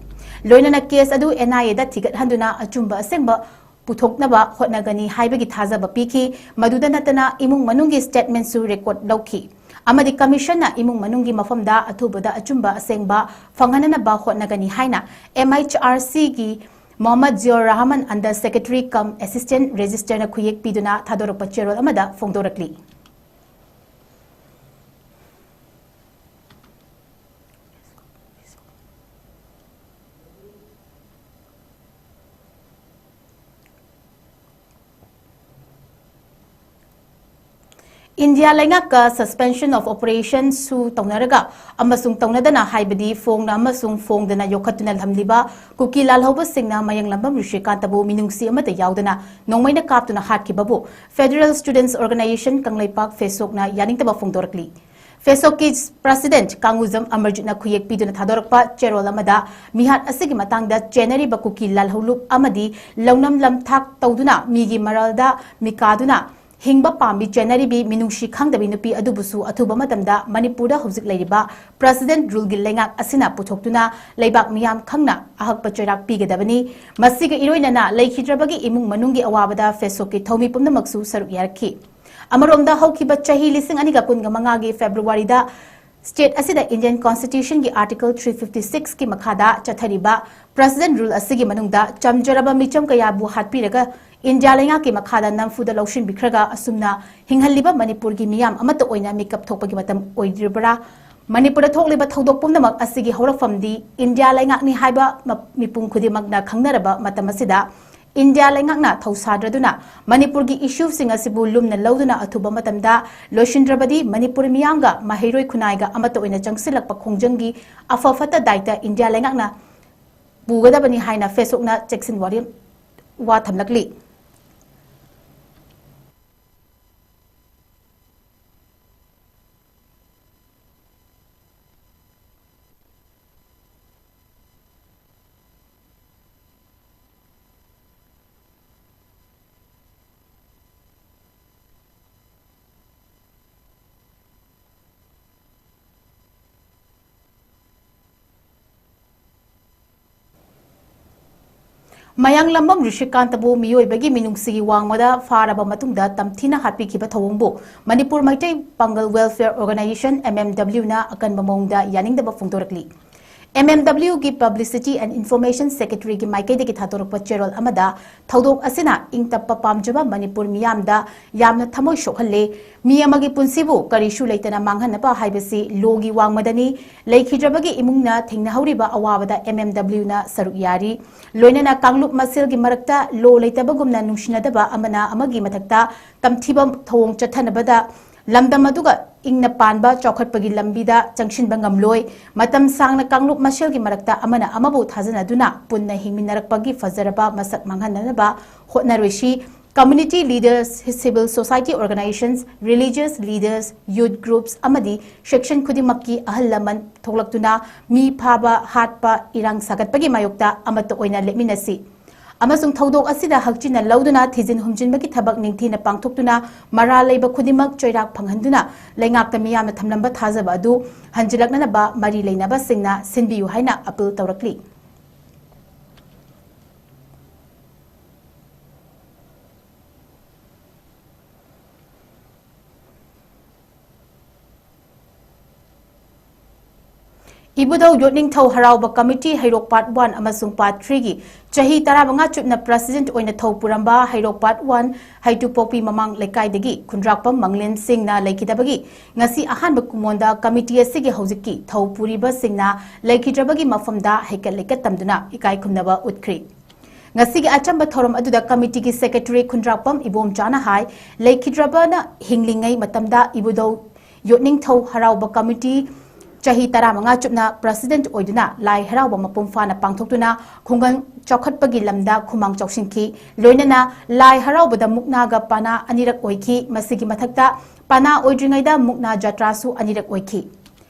ꯂꯣꯏꯅꯅ case ꯑꯗꯨ N I A ꯗ ꯊꯤꯒꯠꯍꯟꯗꯨꯅ ꯑꯆꯨꯝꯕ ꯑꯁꯦꯡꯕ ꯄꯨꯊꯣꯛꯅꯕ ꯍꯣꯠꯅꯒꯅꯤ ꯍꯥꯏꯕꯒꯤ ꯊꯥꯖꯕ ꯄꯤꯈꯤ꯫ ꯃꯗꯨꯗ ꯅꯠꯇꯅ ꯏꯃꯨꯡ ꯃꯅꯨꯡꯒꯤ statement ꯁꯨ record ꯂꯧꯈꯤ꯫ ꯑꯃꯗꯤ ꯀꯃꯤꯁꯟꯅ ꯏꯃꯨꯡ ꯃꯅꯨꯡꯒꯤ ꯃꯐꯝꯗ ꯑꯊꯨꯕꯗ ꯑꯆꯨꯝꯕ ꯑꯁꯦꯡꯕ ꯐꯪꯍꯟꯅꯅꯕ ꯍꯣꯠꯅꯒꯅꯤ ꯍꯥꯏꯅ M H R Cꯒꯤ Mohammad ꯖꯤꯌꯣꯔ Rahman, under secretary cum assistant registrarꯅ ꯈꯨꯌꯦꯛ ꯄꯤꯗꯨꯅ ꯊꯥꯗꯣꯔꯛꯄ ꯆꯦꯔꯣꯜ ꯑꯃꯗ ꯐꯣꯡꯗꯣꯔꯛꯂꯤ꯫ ꯏꯟꯗꯤꯌꯥ ꯂꯩꯉꯥꯛꯀ suspension of operations ꯁꯨ ꯇꯧꯅꯔꯒ ꯑꯃꯁꯨꯡ ꯇꯧꯅꯗꯅ, ꯍꯥꯏꯕꯗꯤ ꯐꯣꯡꯅ ꯑꯃꯁꯨꯡ ꯐꯣꯡꯗꯅ ꯌꯣꯛꯈꯠꯇꯨꯅ ꯊꯝꯂꯤꯕ ꯀꯨꯀꯤ ꯂꯥꯜꯍꯧꯕꯁꯤꯡꯅ ꯃꯌꯥꯡꯂꯝꯕꯝ ꯔꯤꯁꯤꯀꯥꯟꯇꯕꯨ ꯃꯤꯅꯨꯡꯁꯤ ꯑꯃꯠꯇ ꯌꯥꯎꯗꯅ ꯅꯣꯡꯃꯩꯅ ꯀꯥꯞꯇꯨꯅ ꯍꯥꯠꯈꯤꯕꯕꯨ Federal Students Organisation ꯀꯪꯂꯩꯄꯥꯛ, ꯐꯦꯁꯣꯛꯅ ꯌꯥꯅꯤꯡꯗꯕ ꯐꯣꯡꯗꯣꯔꯛꯂꯤ꯫ ꯐꯦꯁꯣꯛꯀꯤ president ꯀꯥꯡꯒꯨꯖꯝ ꯑꯃꯔꯖꯤꯠꯅ ꯈꯨꯌꯦꯛ ꯄꯤꯗꯨꯅ ꯊꯥꯗꯣꯔꯛꯄ ꯆꯦꯔꯣꯜ ꯑꯃꯗ ꯃꯤꯍꯥꯠ ꯑꯁꯤꯒꯤ ꯃꯇꯥꯡꯗ ꯆꯦꯟꯅꯔꯤꯕ ꯀꯨꯀꯤ ꯂꯥꯜꯍꯧꯂꯨꯞ ꯑꯃꯗꯤ ꯂꯧꯅꯝ ꯂꯝꯊꯥꯛ ꯇꯧꯗꯨꯅ ꯃꯤꯒꯤ ꯃꯔꯜꯗ ꯃꯤꯀꯥꯗꯨꯅ ꯍꯤꯡꯕ ꯄꯥꯝꯕꯤ ꯆꯦꯟꯅꯔꯤꯕꯤ ꯃꯤꯅꯨꯡꯁꯤ ꯈꯪꯗꯕꯤ ꯅꯨꯄꯤ ꯑꯗꯨꯕꯨꯁꯨ ꯑꯊꯨꯕ ꯃꯇꯝꯗ ꯃꯅꯤꯄꯨꯔꯗ ꯍꯧꯖꯤꯛ ꯂꯩꯔꯤꯕ president ruleꯒꯤ ꯂꯩꯉꯥꯛ ꯑꯁꯤꯅ ꯄꯨꯊꯣꯛꯇꯨꯅ ꯂꯩꯕꯥꯛ ꯃꯤꯌꯥꯝ ꯈꯪꯅ ꯑꯍꯛꯄ ꯆꯩꯔꯥꯛ ꯄꯤꯒꯗꯕꯅꯤ꯫ ꯃꯁꯤꯒ ꯏꯔꯣꯏꯅꯅ ꯂꯩꯈꯤꯗ꯭ꯔꯕꯒꯤ ꯏꯃꯨꯡ ꯃꯅꯨꯡꯒꯤ ꯑꯋꯥꯕꯗ ꯐꯦꯁꯣꯛꯀꯤ ꯊꯧꯃꯤ ꯄꯨꯝꯅꯃꯛꯁꯨ ꯁꯔꯨꯛ ꯌꯥꯔꯛꯈꯤ꯫ ꯑꯃꯔꯣꯝꯗ, ꯍꯧꯈꯤꯕ ꯆꯍꯤ ꯂꯤꯁꯤꯡ ꯑꯅꯤꯒ ꯀꯨꯟꯒ ꯃꯉꯥꯒꯤ Februaryꯗ state ꯑꯁꯤꯗ Indian Constitutionꯒꯤ Article three fifty sixꯀꯤ ꯃꯈꯥꯗ ꯆꯠꯊꯔꯤꯕ president rule ꯑꯁꯤꯒꯤ ꯃꯅꯨꯡꯗ ꯆꯝꯖꯔꯕ ꯃꯤꯆꯝ ꯀꯌꯥꯕꯨ ꯍꯥꯠꯄꯤꯔꯒ ꯏꯟꯗꯤꯌꯥ ꯂꯩꯉꯥꯛꯀꯤ ꯃꯈꯥꯗ ꯅꯝꯐꯨꯗ ꯂꯧꯁꯤꯟꯕꯤꯈ꯭ꯔꯒ ꯑꯁꯨꯝꯅ ꯍꯤꯡꯍꯜꯂꯤꯕ ꯃꯅꯤꯄꯨꯔꯒꯤ ꯃꯤꯌꯥꯝ ꯑꯃꯠꯇ ꯑꯣꯏꯅ ꯃꯤꯀꯞ ꯊꯣꯛꯄꯒꯤ ꯃꯇꯝ ꯑꯣꯏꯗ꯭ꯔꯤꯕ꯭ꯔꯥ? ꯃꯅꯤꯄꯨꯔꯗ ꯊꯣꯛꯂꯤꯕ ꯊꯧꯗꯣꯛ ꯄꯨꯝꯅꯃꯛ ꯑꯁꯤꯒꯤ ꯍꯧꯔꯛꯐꯝꯗꯤ ꯏꯟꯗꯤꯌꯥ ꯂꯩꯉꯥꯛꯅꯤ ꯍꯥꯏꯕ ꯃ-, ꯃꯤꯄꯨꯝ ꯈꯨꯗꯤꯡꯃꯛꯅ ꯈꯪꯅꯔꯕ ꯃꯇꯝ ꯑꯁꯤꯗ ꯏꯟꯗꯤꯌꯥ ꯂꯩꯉꯥꯛꯅ ꯊꯧꯁꯥꯗ꯭ꯔꯗꯨꯅ ꯃꯅꯤꯄꯨꯔꯒꯤ issueꯁꯤꯡ ꯑꯁꯤꯕꯨ ꯂꯨꯝꯅ ꯂꯧꯗꯨꯅ ꯑꯊꯨꯕ ꯃꯇꯝꯗ ꯂꯣꯏꯁꯤꯟꯗ꯭ꯔꯕꯗꯤ ꯃꯅꯤꯄꯨꯔ ꯃꯤꯌꯥꯝꯒ ꯃꯍꯩꯔꯣꯏ ꯈꯨꯟꯅꯥꯏꯒ ꯑꯃꯠꯇ ꯑꯣꯏꯅ ꯆꯪꯁꯤꯜꯂꯛꯄ ꯈꯣꯡꯖꯪꯒꯤ ꯑꯐ ꯐꯠꯇ ꯗꯥꯏꯇ ꯏꯟꯗꯤꯌꯥ ꯂꯩꯉꯥꯛꯅ ꯄꯨꯒꯗꯕꯅꯤ ꯍꯥꯏꯅ ꯐꯦꯁꯣꯛꯅ ꯆꯦꯛꯁꯤꯟ ꯋꯥꯔꯦꯝ ꯋꯥ ꯊꯝꯂꯛꯂꯤ꯫ ꯃꯌꯥꯡꯂꯝꯕꯝ ꯔꯤꯁꯤꯀꯥꯟꯇꯕꯨ ꯃꯤꯑꯣꯏꯕꯒꯤ ꯃꯤꯅꯨꯡꯁꯤꯒꯤ ꯋꯥꯡꯃꯗ ꯐꯥꯔꯕ ꯃꯇꯨꯡꯗ ꯇꯝꯊꯤꯅ ꯍꯥꯠꯄꯤꯈꯤꯕ ꯊꯧꯑꯣꯡꯕꯨ ꯃꯅꯤꯄꯨꯔ ꯃꯩꯇꯩ ꯄꯥꯡꯒꯜ Welfare Organisation, M M W, ꯅ ꯑꯀꯟꯕ ꯃꯑꯣꯡꯗ ꯌꯥꯅꯤꯡꯗꯕ ꯐꯣꯡꯗꯣꯔꯛꯂꯤ꯫ M M W ꯒꯤ Publicity and Information Secretary ꯒꯤ ꯃꯥꯏꯀꯩꯗꯒꯤ ꯊꯥꯗꯣꯔꯛꯄ ꯆꯦꯔꯣꯜ ꯑꯃꯗ, ꯊꯧꯗꯣꯛ ꯑꯁꯤꯅ ꯏꯪ ꯇꯞꯄ ꯄꯥꯝꯖꯕ ꯃꯅꯤꯄꯨꯔ ꯃꯤꯌꯥꯝꯗ ꯌꯥꯝꯅ ꯊꯃꯣꯏ ꯁꯣꯛꯍꯜꯂꯦ꯫ ꯃꯤ ꯑꯃꯒꯤ ꯄꯨꯟꯁꯤꯕꯨ ꯀꯔꯤꯁꯨ ꯂꯩꯇꯅ ꯃꯥꯡꯍꯟꯅꯕ ꯍꯥꯏꯕꯁꯤ ꯂꯣꯒꯤ ꯋꯥꯡꯃꯗꯅꯤ꯫ ꯂꯩꯈꯤꯗ꯭ꯔꯕꯒꯤ ꯏꯃꯨꯡꯅ ꯊꯦꯡꯅꯍꯧꯔꯤꯕ ꯑꯋꯥꯕꯗ M M W ꯅ ꯁꯔꯨꯛ ꯌꯥꯔꯤ꯫ ꯂꯣꯏꯅꯅ ꯀꯥꯡꯂꯨꯞ ꯃꯁꯦꯜꯒꯤ ꯃꯔꯛꯇ ꯂꯣ ꯂꯩꯇꯕꯒꯨꯝꯅ ꯅꯨꯡꯁꯤꯅꯗꯕ ꯑꯃꯅ ꯑꯃꯒꯤ ꯃꯊꯛꯇ ꯇꯝꯊꯤꯕ ꯊꯧꯑꯣꯡ ꯆꯠꯊꯅꯕꯗ ꯂꯝꯗꯝ ꯑꯗꯨꯒ ꯏꯪꯅ ꯄꯥꯟꯕ ꯆꯥꯎꯈꯠꯄꯒꯤ ꯂꯝꯕꯤꯗ ꯆꯪꯁꯤꯟꯕ ꯉꯝꯂꯣꯏ꯫ ꯃꯇꯝ ꯁꯥꯡꯅ ꯀꯥꯡꯂꯨꯞ ꯃꯁꯦꯜꯒꯤ ꯃꯔꯛꯇ ꯑꯃꯅ ꯑꯃꯕꯨ ꯊꯥꯖꯅꯗꯨꯅ ꯄꯨꯟꯅ ꯍꯤꯡꯃꯤꯟꯅꯔꯛꯄꯒꯤ ꯐꯖꯔꯕ ꯃꯁꯛ ꯃꯥꯡꯍꯟꯅꯅꯕ ꯍꯣꯠꯅꯔꯣꯏꯁꯤ꯫ Community leaders, civil society organizations, religious leaders, youth groups ꯑꯃꯗꯤ section ꯈꯨꯗꯤꯡꯃꯛꯀꯤ ꯑꯍꯜ ꯂꯃꯟ ꯊꯣꯛꯂꯛꯇꯨꯅ ꯃꯤ ꯐꯥꯕ, ꯍꯥꯠꯄ, ꯏꯔꯥꯡ ꯁꯥꯒꯠꯄꯒꯤ ꯃꯥꯌꯣꯛꯇ ꯑꯃꯠꯇ ꯑꯣꯏꯅ ꯂꯦꯞꯃꯤꯟꯅꯁꯤ꯫ ꯑꯃꯁꯨꯡ ꯊꯧꯗꯣꯛ ꯑꯁꯤꯗ ꯍꯛꯆꯤꯟꯅ ꯂꯧꯗꯨꯅ ꯊꯤꯖꯤꯟ ꯍꯨꯝꯖꯤꯟꯕꯒꯤ ꯊꯕꯛ ꯅꯤꯡꯊꯤꯅ ꯄꯥꯡꯊꯣꯛꯇꯨꯅ ꯃꯔꯥꯜ ꯂꯩꯕ ꯈꯨꯗꯤꯡꯃꯛ ꯆꯩꯔꯥꯛ ꯐꯪꯍꯟꯗꯨꯅ ꯂꯩꯉꯥꯛꯇ ꯃꯤꯌꯥꯝꯅ ꯊꯝꯂꯝꯕ ꯊꯥꯖꯕ ꯑꯗꯨ ꯍꯟꯖꯤꯜꯂꯛꯅꯅꯕ ꯃꯔꯤ ꯂꯩꯅꯕꯁꯤꯡꯅ ꯁꯤꯟꯕꯤꯌꯨ ꯍꯥꯏꯅ ꯑꯄꯤꯜ ꯇꯧꯔꯛꯂꯤ꯫ ꯏꯕꯨꯙꯧ ꯌꯣꯠꯅꯤꯡꯊꯧ ꯍꯔꯥꯎꯕ ꯀꯃꯤꯇꯤ ꯍꯩꯔꯣꯛ Part One ꯑꯃꯁꯨꯡ Part Three ꯒꯤ ꯆꯍꯤ ꯇꯔꯥꯃꯉꯥ ꯆꯨꯞꯅ president ꯑꯣꯏꯅ ꯊꯧ ꯄꯨꯔꯝꯕ ꯍꯩꯔꯣꯛ Part One ꯍꯩꯇꯨꯄꯣꯛꯄꯤ ꯃꯃꯥꯡ ꯂꯩꯀꯥꯏꯗꯒꯤ ꯈꯨꯟꯗ꯭ꯔꯥꯛꯄꯝ ꯃꯪꯂꯦꯟ ꯁꯤꯡꯅ ꯂꯩꯈꯤꯗꯕꯒꯤ ꯉꯁꯤ ꯑꯍꯥꯟꯕ ꯀꯨꯃꯣꯟꯗ ꯀꯃꯤꯇꯤ ꯑꯁꯤꯒꯤ ꯍꯧꯖꯤꯛꯀꯤ ꯊꯧ ꯄꯨꯔꯤꯕꯁꯤꯡꯅ ꯂꯩꯈꯤꯗ꯭ꯔꯕꯒꯤ ꯃꯐꯝꯗ ꯍꯩꯀꯠ ꯂꯩꯀꯠ ꯇꯝꯗꯨꯅ ꯏꯀꯥꯏ ꯈꯨꯝꯅꯕ ꯎꯠꯈ꯭ꯔꯤ꯫ ꯉꯁꯤꯒꯤ ꯑꯆꯝꯕ ꯊꯧꯔꯝ ꯑꯗꯨꯗ ꯀꯃꯤꯇꯤꯒꯤ secretary ꯈꯨꯟꯗ꯭ꯔꯥꯛꯄꯝ ꯏꯕꯣꯝꯆꯥꯅ ꯍꯥꯏ, ꯂꯩꯈꯤꯗ꯭ꯔꯕꯅ ꯍꯤꯡꯂꯤꯉꯩ ꯃꯇꯝꯗ ꯏꯕꯨꯙꯧ ꯌꯣꯠꯅꯤꯡꯊꯧ ꯍꯔꯥꯎꯕ ꯀꯃꯤꯇꯤ ꯆꯍꯤ ꯇꯔꯥꯃꯉꯥ ꯆꯨꯞꯅ president ꯑꯣꯏꯗꯨꯅ ꯂꯥꯏ ꯍꯔꯥꯎꯕ ꯃꯄꯨꯡ ꯐꯥꯅ ꯄꯥꯡꯊꯣꯛꯇꯨꯅ ꯈꯨꯡꯒꯪ ꯆꯥꯎꯈꯠꯄꯒꯤ ꯂꯝꯗ ꯈꯨꯃꯥꯡ ꯆꯥꯎꯁꯤꯟꯈꯤ꯫ ꯂꯣꯏꯅꯅ ꯂꯥꯏ ꯍꯔꯥꯎꯕꯗ ꯃꯨꯛꯅꯥꯒ ꯄꯥꯅꯥ ꯑꯅꯤꯔꯛ ꯑꯣꯏꯈꯤ꯫ ꯃꯁꯤꯒꯤ ꯃꯊꯛꯇ ꯄꯥꯅꯥ ꯑꯣꯏꯗ꯭ꯔꯤꯉꯩꯗ ꯃꯨꯛꯅꯥ ꯖꯇ꯭ꯔꯥꯁꯨ ꯑꯅꯤꯔꯛ ꯑꯣꯏꯈꯤ꯫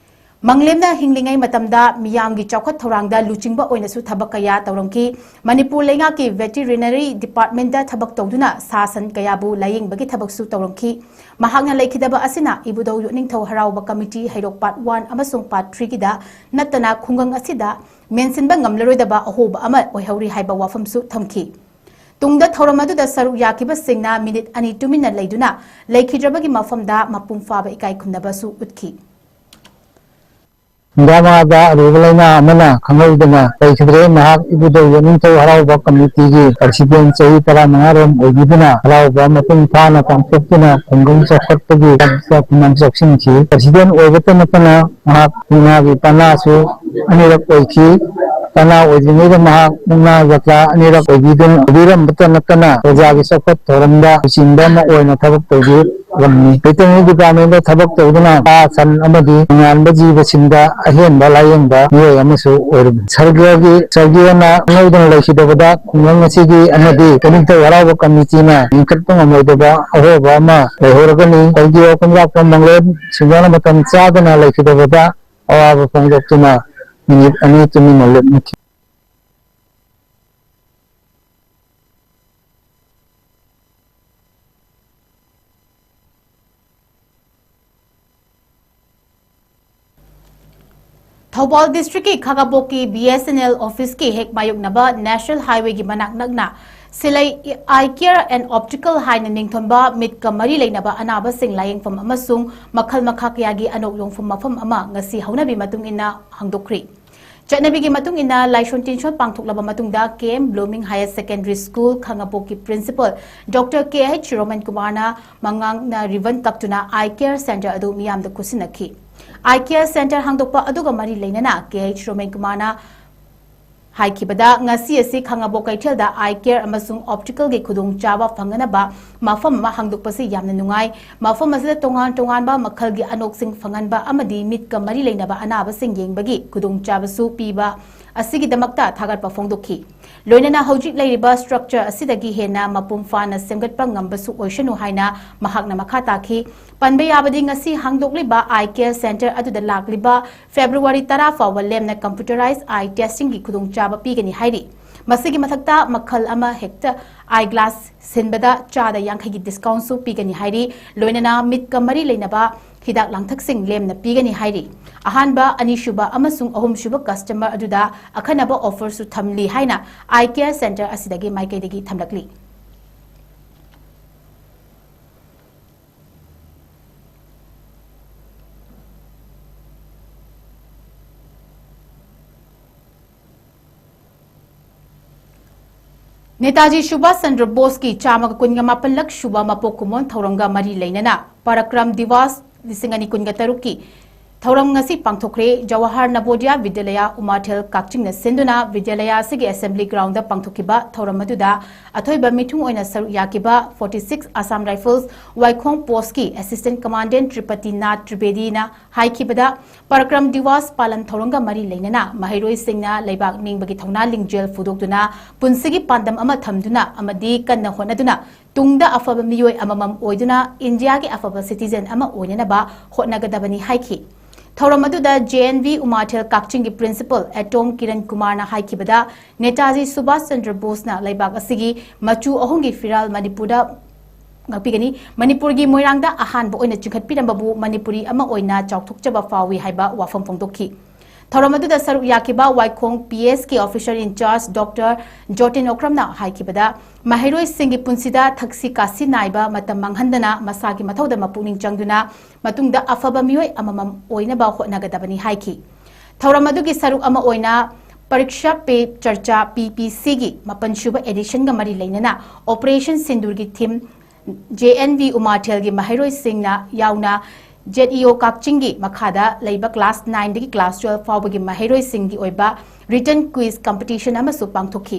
ꯃꯪꯂꯦꯝꯅ ꯍꯤꯡꯂꯤꯉꯩ ꯃꯇꯝꯗ ꯃꯤꯌꯥꯝꯒꯤ ꯆꯥꯎꯈꯠ ꯊꯧꯔꯥꯡꯗ ꯂꯨꯆꯤꯡꯕ ꯑꯣꯏꯅꯁꯨ ꯊꯕꯛ ꯀꯌꯥ ꯇꯧꯔꯝꯈꯤ꯫ ꯃꯅꯤꯄꯨꯔ ꯂꯩꯉꯥꯛꯀꯤ Veterinary Departmentꯇ ꯊꯕꯛ ꯇꯧꯗꯨꯅ ꯁꯥ ꯁꯟ ꯀꯌꯥꯕꯨ ꯂꯥꯌꯦꯡꯕꯒꯤ ꯊꯕꯛꯁꯨ ꯇꯧꯔꯝꯈꯤ꯫ ꯃꯍꯥꯛꯅ ꯂꯩꯈꯤꯗꯕ ꯑꯁꯤꯅ ꯏꯕꯨꯙꯧ ꯌꯣꯠꯅꯤꯡꯊꯧ ꯍꯔꯥꯎꯕ ꯀꯃꯤꯇꯤ ꯍꯩꯔꯣꯛ Part One ꯑꯃꯁꯨꯡ Part Threeꯒꯤꯗ ꯅꯠꯇꯅ ꯈꯨꯡꯒꯪ ꯑꯁꯤꯗ ꯃꯦꯟꯁꯤꯟꯕ ꯉꯝꯂꯔꯣꯏꯗꯕ ꯑꯍꯣꯕ ꯑꯃ ꯑꯣꯏꯍꯧꯔꯤ ꯍꯥꯏꯕ ꯋꯥꯐꯝꯁꯨ ꯊꯝꯈꯤ꯫ ꯇꯨꯡꯗ ꯊꯧꯔꯝ ꯑꯗꯨꯗ ꯁꯔꯨꯛ ꯌꯥꯈꯤꯕꯁꯤꯡꯅ ꯃꯤꯅꯤꯠ ꯑꯅꯤ ꯇꯨꯃꯤꯟꯅ ꯂꯩꯗꯨꯅ ꯂꯩꯈꯤꯗ꯭ꯔꯕꯒꯤ ꯃꯐꯝꯗ ꯃꯄꯨꯡ ꯐꯥꯕ ꯏꯀꯥꯏ ꯈꯨꯝꯅꯕꯁꯨ ꯎꯠꯈꯤ꯫ ꯍꯨꯝꯗ꯭ꯔꯥ ꯃꯉꯥꯗ ꯑꯔꯨꯕ ꯂꯥꯏꯅꯥ ꯑꯃꯅ ꯈꯪꯍꯧꯗꯅ ꯂꯩꯈꯤꯗ꯭ꯔꯦ꯫ ꯃꯍꯥꯛ ꯏꯕꯨꯙꯧ ꯌꯣꯠꯅꯤꯡꯊꯧ ꯍꯔꯥꯎꯕ ꯀꯃꯤꯇꯤꯒꯤ president ꯆꯍꯤ ꯇꯔꯥꯃꯉꯥ ꯔꯣꯝ ꯑꯣꯏꯕꯤꯗꯨꯅ ꯍꯔꯥꯎꯕ ꯃꯄꯨꯡ ꯐꯥꯅ ꯄꯥꯡꯊꯣꯛꯇꯨꯅ ꯈꯨꯡꯒꯪ ꯆꯥꯎꯈꯠꯄꯒꯤ ꯈꯨꯃꯥꯡ ꯆꯥꯎꯁꯤꯟꯈꯤ꯫ President ꯑꯣꯏꯕꯇ ꯅꯠꯇꯅ ꯃꯍꯥꯛ ꯃꯨꯛꯅꯥꯒꯤ ꯄꯥꯅꯥꯁꯨ ꯑꯅꯤꯔꯛ ꯑꯣꯏꯈꯤ꯫ ꯄꯥꯅꯥ ꯑꯣꯏꯗ꯭ꯔꯤꯉꯩꯗ ꯃꯍꯥꯛ ꯃꯨꯛꯅꯥ ꯖꯇ꯭ꯔꯥ ꯑꯅꯤꯔꯛ ꯑꯣꯏꯕꯤꯗꯨꯅ, ꯑꯣꯏꯕꯤꯔꯝꯕꯇ ꯅꯠꯇꯅ ꯄ꯭ꯔꯖꯥꯒꯤ ꯆꯥꯎꯈꯠ ꯊꯧꯔꯝꯗ ꯂꯨꯆꯤꯡꯕ ꯑꯃ ꯑꯣꯏꯅ ꯊꯕꯛ ꯇꯧꯕꯤꯔꯝꯃꯤ꯫ Veterinary Departmentꯇ ꯊꯕꯛ ꯇꯧꯗꯨꯅ ꯁꯥ ꯁꯟ ꯑꯃꯗꯤ ꯇꯣꯉꯥꯟꯕ ꯖꯤꯕꯁꯤꯡꯗ ꯑꯍꯦꯟꯕ ꯂꯥꯌꯦꯡꯕ ꯃꯤꯑꯣꯏ ꯑꯃꯁꯨ ꯑꯣꯏꯔꯝꯃꯤ꯫ ꯁꯔꯒꯤꯌꯣꯒꯤ, ꯁꯔꯒꯤꯌꯣꯅ ꯈꯪꯍꯧꯗꯅ ꯂꯩꯈꯤꯗꯕꯗ ꯈꯨꯡꯒꯪ ꯑꯁꯤꯒꯤ ꯑꯃꯗꯤ ꯌꯣꯠꯅꯤꯡꯊꯧ ꯍꯔꯥꯎꯕ ꯀꯃꯤꯇꯤꯅ ꯃꯦꯟꯈꯠꯄ ꯉꯝꯂꯣꯏꯗꯕ ꯑꯍꯣꯕ ꯑꯃ ꯂꯩꯍꯧꯔꯒꯅꯤ꯫ ꯁꯔꯒꯤꯌꯣ ꯀꯣꯝꯂꯥꯛꯄꯝ ꯃꯪꯂꯦꯝ ꯁꯤꯡꯒꯣꯅ ꯃꯇꯝ ꯆꯥꯗꯅ ꯂꯩꯈꯤꯗꯕꯗ ꯑꯋꯥꯕ ꯐꯣꯡꯗꯣꯛꯇꯨꯅ ꯃꯤꯅꯤꯠ ꯑꯅꯤ ꯇꯨꯃꯤꯟꯅ ꯂꯦꯞꯅꯈꯤ꯫ ꯊꯧꯕꯥꯜ districtꯀꯤ ꯈꯥꯉꯕꯣꯛꯀꯤ BSNL officeꯀꯤ ꯍꯦꯛ ꯃꯥꯌꯣꯛꯅꯕ National Highwayꯒꯤ ꯃꯅꯥꯛ ꯅꯛꯅ ꯁꯤꯂꯩ Eye Care and Optical ꯍꯥꯏꯅ ꯃꯤꯡꯊꯣꯟꯕ ꯃꯤꯠꯀ ꯃꯔꯤ ꯂꯩꯅꯕ ꯑꯅꯥꯕꯁꯤꯡ ꯂꯥꯌꯦꯡꯐꯝ ꯑꯃꯁꯨꯡ ꯃꯈꯜ ꯃꯈꯥ ꯀꯌꯥꯒꯤ ꯑꯅꯣꯛ ꯌꯣꯡꯐꯝ ꯃꯐꯝ ꯑꯃ ꯉꯁꯤ ꯍꯧꯅꯕꯤ ꯃꯇꯨꯡ ꯏꯟꯅ ꯍꯥꯡꯗꯣꯛꯈ꯭ꯔꯤ꯫ ꯆꯠꯅꯕꯤꯒꯤ ꯃꯇꯨꯡ ꯏꯟꯅ ꯂꯥꯏꯁꯣꯟ ꯇꯤꯟꯁꯣꯟ ꯄꯥꯡꯊꯣꯛꯂꯕ ꯃꯇꯨꯡꯗ KM Blooming Higher Secondary School ꯈꯥꯉꯕꯣꯛꯀꯤ principal Doctor KH Roman ꯀꯨꯃꯥꯔꯅ ꯃꯉꯥꯡꯅ ribbon ꯀꯛꯇꯨꯅ Eye Care Center ꯑꯗꯨ ꯃꯤꯌꯥꯝꯗ ꯈꯨꯠꯁꯤꯟꯅꯈꯤ꯫ Eye Care Center ꯍꯥꯡꯗꯣꯛꯄ ꯑꯗꯨꯒ ꯃꯔꯤ ꯂꯩꯅꯅ KH ꯔꯣꯃꯟ ꯀꯨꯃꯥꯔꯅ ꯍꯥꯏꯈꯤꯕꯗ, ꯉꯁꯤ ꯑꯁꯤ ꯈꯥꯉꯕꯣꯛ ꯀꯩꯊꯦꯜꯗ Eye Care ꯑꯃꯁꯨꯡ Opticalꯒꯤ ꯈꯨꯗꯣꯡꯆꯥꯕ ꯐꯪꯅꯅꯕ ꯃꯐꯝ ꯑꯃ ꯍꯥꯡꯗꯣꯛꯄꯁꯤ ꯌꯥꯝꯅ ꯅꯨꯡꯉꯥꯏ꯫ ꯃꯐꯝ ꯑꯁꯤꯗ ꯇꯣꯉꯥꯟ ꯇꯣꯉꯥꯟꯕ ꯃꯈꯜꯒꯤ ꯑꯅꯣꯛꯁꯤꯡ ꯐꯪꯍꯟꯕ ꯑꯃꯗꯤ ꯃꯤꯠꯀ ꯃꯔꯤ ꯂꯩꯅꯕ ꯑꯅꯥꯕꯁꯤꯡ ꯌꯦꯡꯕꯒꯤ ꯈꯨꯗꯣꯡꯆꯥꯕꯁꯨ ꯄꯤꯕ ꯑꯁꯤꯒꯤꯗꯃꯛꯇ ꯊꯥꯒꯠꯄ ꯐꯣꯡꯗꯣꯛꯈꯤ꯫ ꯂꯣꯏꯅꯅ ꯍꯧꯖꯤꯛ ꯂꯩꯔꯤꯕ structure ꯑꯁꯤꯗꯒꯤ ꯍꯦꯟꯅ ꯃꯄꯨꯡ ꯐꯥꯅ ꯁꯦꯝꯒꯠꯄ ꯉꯝꯕꯁꯨ ꯑꯣꯏꯁꯅꯨ ꯍꯥꯏꯅ ꯃꯍꯥꯛꯅ ꯃꯈꯥ ꯇꯥꯈꯤ꯫ ꯄꯟꯕ ꯌꯥꯕꯗꯤ, ꯉꯁꯤ ꯍꯥꯡꯗꯣꯛꯂꯤꯕ eye care centre ꯑꯗꯨꯗ ꯂꯥꯛꯂꯤꯕ February ꯇꯔꯥ ꯐꯥꯎꯕ ꯂꯦꯝꯅ computerized eye testingꯒꯤ ꯈꯨꯗꯣꯡꯆꯥꯕ ꯄꯤꯒꯅꯤ ꯍꯥꯏꯔꯤ꯫ ꯃꯁꯤꯒꯤ ꯃꯊꯛꯇ ꯃꯈꯜ ꯑꯃ ꯍꯦꯛꯇ eye glass ꯁꯤꯟꯕꯗ ꯆꯥꯗ ꯌꯥꯡꯈꯩꯒꯤ discountꯁꯨ ꯄꯤꯒꯅꯤ ꯍꯥꯏꯔꯤ꯫ ꯂꯣꯏꯅꯅ ꯃꯤꯠꯀ ꯃꯔꯤ ꯂꯩꯅꯕ ꯍꯤꯗꯥꯛ ꯂꯥꯡꯊꯛꯁꯤꯡ ꯂꯦꯝꯅ ꯄꯤꯒꯅꯤ ꯍꯥꯏꯔꯤ꯫ ꯑꯍꯥꯟꯕ, ꯑꯅꯤꯁꯨꯕ ꯑꯃꯁꯨꯡ ꯑꯍꯨꯝꯁꯨꯕ customer ꯑꯗꯨꯗ ꯑꯈꯟꯅꯕ offerꯁꯨ ꯊꯝꯂꯤ ꯍꯥꯏꯅ eye care centre ꯑꯁꯤꯗꯒꯤ ꯃꯥꯏꯀꯩꯗꯒꯤ ꯊꯝꯂꯛꯂꯤ꯫ ꯅꯦꯇꯥꯖꯤ ꯁꯨꯚꯥꯁ ꯆꯟꯗ꯭ꯔ ꯕꯣꯁꯀꯤ ꯆꯥꯝꯃꯒ ꯀꯨꯟꯒ ꯃꯥꯄꯜꯂꯛ ꯁꯨꯕ ꯃꯄꯣꯛ ꯀꯨꯝꯑꯣꯟ ꯊꯧꯔꯝꯒ ꯃꯔꯤ ꯂꯩꯅꯅ ꯄꯔꯥꯀ꯭ꯔꯝ ꯗꯤꯋꯥꯁ ꯂꯤꯁꯤꯡ ꯑꯅꯤ ꯀꯨꯟꯒ ꯇꯔꯨꯛꯀꯤ ꯊꯧꯔꯝ ꯉꯁꯤ ꯄꯥꯡꯊꯣꯛꯈ꯭ꯔꯦ꯫ ꯖꯋꯥꯍꯔ ꯅꯕꯣꯗꯤꯌꯥ ꯕꯤꯗ꯭ꯌꯥꯂꯌꯥ ꯎꯃꯥꯊꯦꯜ ꯀꯛꯆꯤꯡꯅ ꯁꯤꯟꯗꯨꯅ ꯕꯤꯗ꯭ꯌꯥꯂꯌꯥ ꯑꯁꯤꯒꯤ assembly groundꯗ ꯄꯥꯡꯊꯣꯛꯈꯤꯕ ꯊꯧꯔꯝ ꯑꯗꯨꯗ ꯑꯊꯣꯏꯕ ꯃꯤꯊꯨꯡ ꯑꯣꯏꯅ ꯁꯔꯨꯛ ꯌꯥꯈꯤꯕ forty six Assam Rifles ꯋꯥꯏꯈꯣꯡ postꯀꯤ assistant commandant ꯇ꯭ꯔꯤꯄꯇꯤꯅꯥꯊ ꯇ꯭ꯔꯤꯕꯦꯗꯤꯅ ꯍꯥꯏꯈꯤꯕꯗ, ꯄꯔꯥꯀ꯭ꯔꯝ Diwas ꯄꯥꯂꯟ ꯊꯧꯔꯝꯒ ꯃꯔꯤ ꯂꯩꯅꯅ ꯃꯍꯩꯔꯣꯏꯁꯤꯡꯅ ꯂꯩꯕꯥꯛ ꯅꯤꯡꯕꯒꯤ ꯊꯧꯅꯥ ꯂꯤꯡꯖꯦꯜ ꯐꯨꯗꯣꯛꯇꯨꯅ ꯄꯨꯟꯁꯤꯒꯤ ꯄꯥꯟꯗꯝ ꯑꯃ ꯊꯝꯗꯨꯅ ꯑꯃꯗꯤ ꯀꯟꯅ ꯍꯣꯠꯅꯗꯨꯅ ꯇꯨꯡꯗ ꯑꯐꯕ ꯃꯤꯑꯣꯏ ꯑꯃꯃꯝ ꯑꯣꯏꯗꯨꯅ ꯏꯟꯗꯤꯌꯥꯒꯤ ꯑꯐꯕ citizen ꯑꯃ ꯑꯣꯏꯅꯅꯕ ꯍꯣꯠꯅꯒꯗꯕꯅꯤ ꯍꯥꯏꯈꯤ꯫ ꯊꯧꯔꯝ ꯑꯗꯨꯗ J N V ꯎꯃꯥꯊꯦꯜ ꯀꯛꯆꯤꯡꯒꯤ principal ꯑꯦꯇꯣꯝ ꯀꯤꯔꯟ ꯀꯨꯃꯥꯔꯅ ꯍꯥꯏꯈꯤꯕꯗ, ꯅꯦꯇꯥꯖꯤ ꯁꯨꯚꯥꯁ ꯆꯟꯗ꯭ꯔ ꯕꯣꯁꯅ ꯂꯩꯕꯥꯛ ꯑꯁꯤꯒꯤ ꯃꯆꯨ ꯑꯍꯨꯝꯒꯤ ꯐꯤꯔꯥꯜ ꯃꯅꯤꯄꯨꯔꯗ ꯉꯥꯛꯄꯤꯒꯅꯤ꯫ ꯃꯅꯤꯄꯨꯔꯒꯤ ꯃꯣꯏꯔꯥꯡꯗ ꯑꯍꯥꯟꯕ ꯑꯣꯏꯅ ꯆꯤꯡꯈꯠꯄꯤꯔꯝꯕꯕꯨ ꯃꯅꯤꯄꯨꯔꯤ ꯑꯃ ꯑꯣꯏꯅ ꯆꯥꯎꯊꯣꯛꯆꯕ ꯐꯥꯎꯏ ꯍꯥꯏꯕ ꯋꯥꯐꯝ ꯐꯣꯡꯗꯣꯛꯈꯤ꯫ ꯊꯧꯔꯝ ꯑꯗꯨꯗ ꯁꯔꯨꯛ ꯌꯥꯈꯤꯕ ꯋꯥꯏꯈꯣꯡ P S ꯀꯤ officer in charge Doctor ꯖꯣꯇꯤꯟ ꯑꯣꯀ꯭ꯔꯝꯅ ꯍꯥꯏꯈꯤꯕꯗ, ꯃꯍꯩꯔꯣꯏꯁꯤꯡꯒꯤ ꯄꯨꯟꯁꯤꯗ ꯊꯛꯁꯤ ꯈꯥꯁꯤ ꯅꯥꯏꯕ ꯃꯇꯝ ꯃꯥꯡꯍꯟꯗꯅ ꯃꯁꯥꯒꯤ ꯃꯊꯧꯗ ꯃꯄꯨꯛꯅꯤꯡ ꯆꯪꯗꯨꯅ ꯃꯇꯨꯡꯗ ꯑꯐꯕ ꯃꯤꯑꯣꯏ ꯑꯃꯃꯝ ꯑꯣꯏꯅꯕ ꯍꯣꯠꯅꯒꯗꯕꯅꯤ ꯍꯥꯏꯈꯤ꯫ ꯊꯧꯔꯝ ꯑꯗꯨꯒꯤ ꯁꯔꯨꯛ ꯑꯃ ꯑꯣꯏꯅ ꯄꯔꯤꯛꯁꯥ ꯄꯦ ꯆꯔꯆꯥ, P P C ꯒꯤ ꯃꯥꯄꯟ ꯁꯨꯕ editionꯒ ꯃꯔꯤ ꯂꯩꯅꯅ Operation ꯁꯤꯟꯗꯨꯔꯒꯤ theme J N V ꯎꯃꯥꯊꯦꯜꯒꯤ ꯃꯍꯩꯔꯣꯏꯁꯤꯡꯅ ꯌꯥꯎꯅ Z E O ꯀꯛꯆꯤꯡꯒꯤ ꯃꯈꯥꯗ ꯂꯩꯕ class nineꯗꯒꯤ class twelve ꯐꯥꯎꯕꯒꯤ ꯃꯍꯩꯔꯣꯏꯁꯤꯡꯒꯤ ꯑꯣꯏꯕ written quiz competition ꯑꯃꯁꯨ ꯄꯥꯡꯊꯣꯛꯈꯤ꯫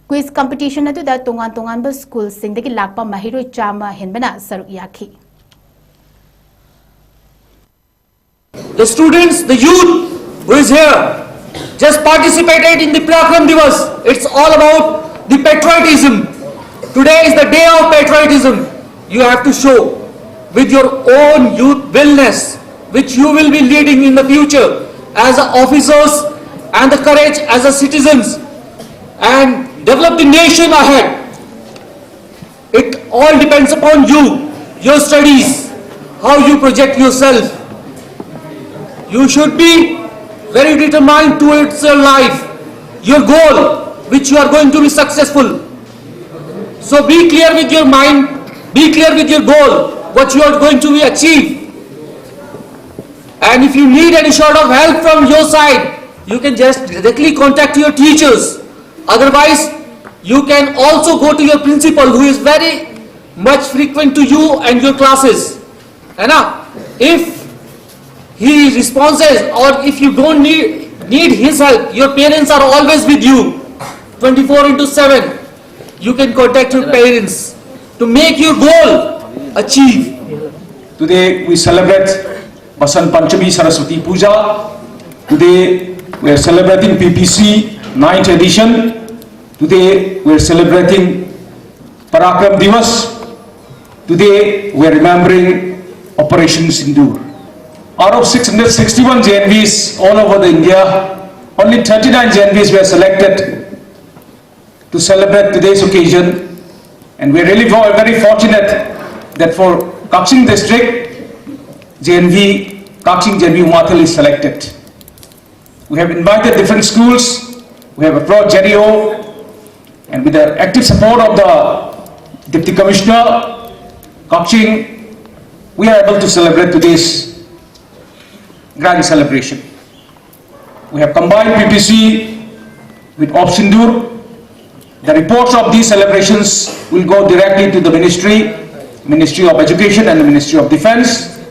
Quiz competition ꯑꯗꯨꯗ ꯇꯣꯉꯥꯟ ꯇꯣꯉꯥꯟꯕ schoolꯁꯤꯡꯗꯒꯤ ꯂꯥꯛꯄ ꯃꯍꯩꯔꯣꯏ ꯆꯥꯝꯃ ꯍꯦꯟꯕꯅ ꯁꯔꯨꯛ ꯌꯥꯈꯤ꯫ The students, the youth who is here, just participated in the Parakram Divas. It's all about the patriotism. Today is the day of patriotism. You have to show with your own youth willness, which you will be leading in the future as a officers and the courage as a citizens, and develop the nation ahead. It all depends upon you, your studies, how you project yourself. You should be very determined towards your life, your goal, which you are going to be successful. So be clear with your mind, be clear with your goal, what you are going to be achieve. And if you need any sort of help from your side, you can just directly contact your teachers. Otherwise, you can also go to your principal, who is very much frequent to you and your classes. है ना? If he responses, or if you don't need, need his help, your parents are always with you, twenty-four into seven. You can contact your parents to make your goal achieve. Today we celebrate Basant Panchami, Saraswati Puja. Today we are celebrating P P C ninth edition. Today we are celebrating Parakram Divas. Today we are remembering Operation Sindoor. Out of six hundred sixty-one J N Vs all over the India, only thirty-nine J N Vs were selected to celebrate today's occasion, and we're really vo- very fortunate that for Kakching district, J N V, Kakching J N V Umathal is selected. We have invited different schools, we have approached J D O, and with the active support of the Deputy Commissioner, Kakching, we are able to celebrate today's grand celebration. We have combined P P C with Op Sindoor. The reports of these celebrations will go directly to the ministry, Ministry of Education and the Ministry of Defense.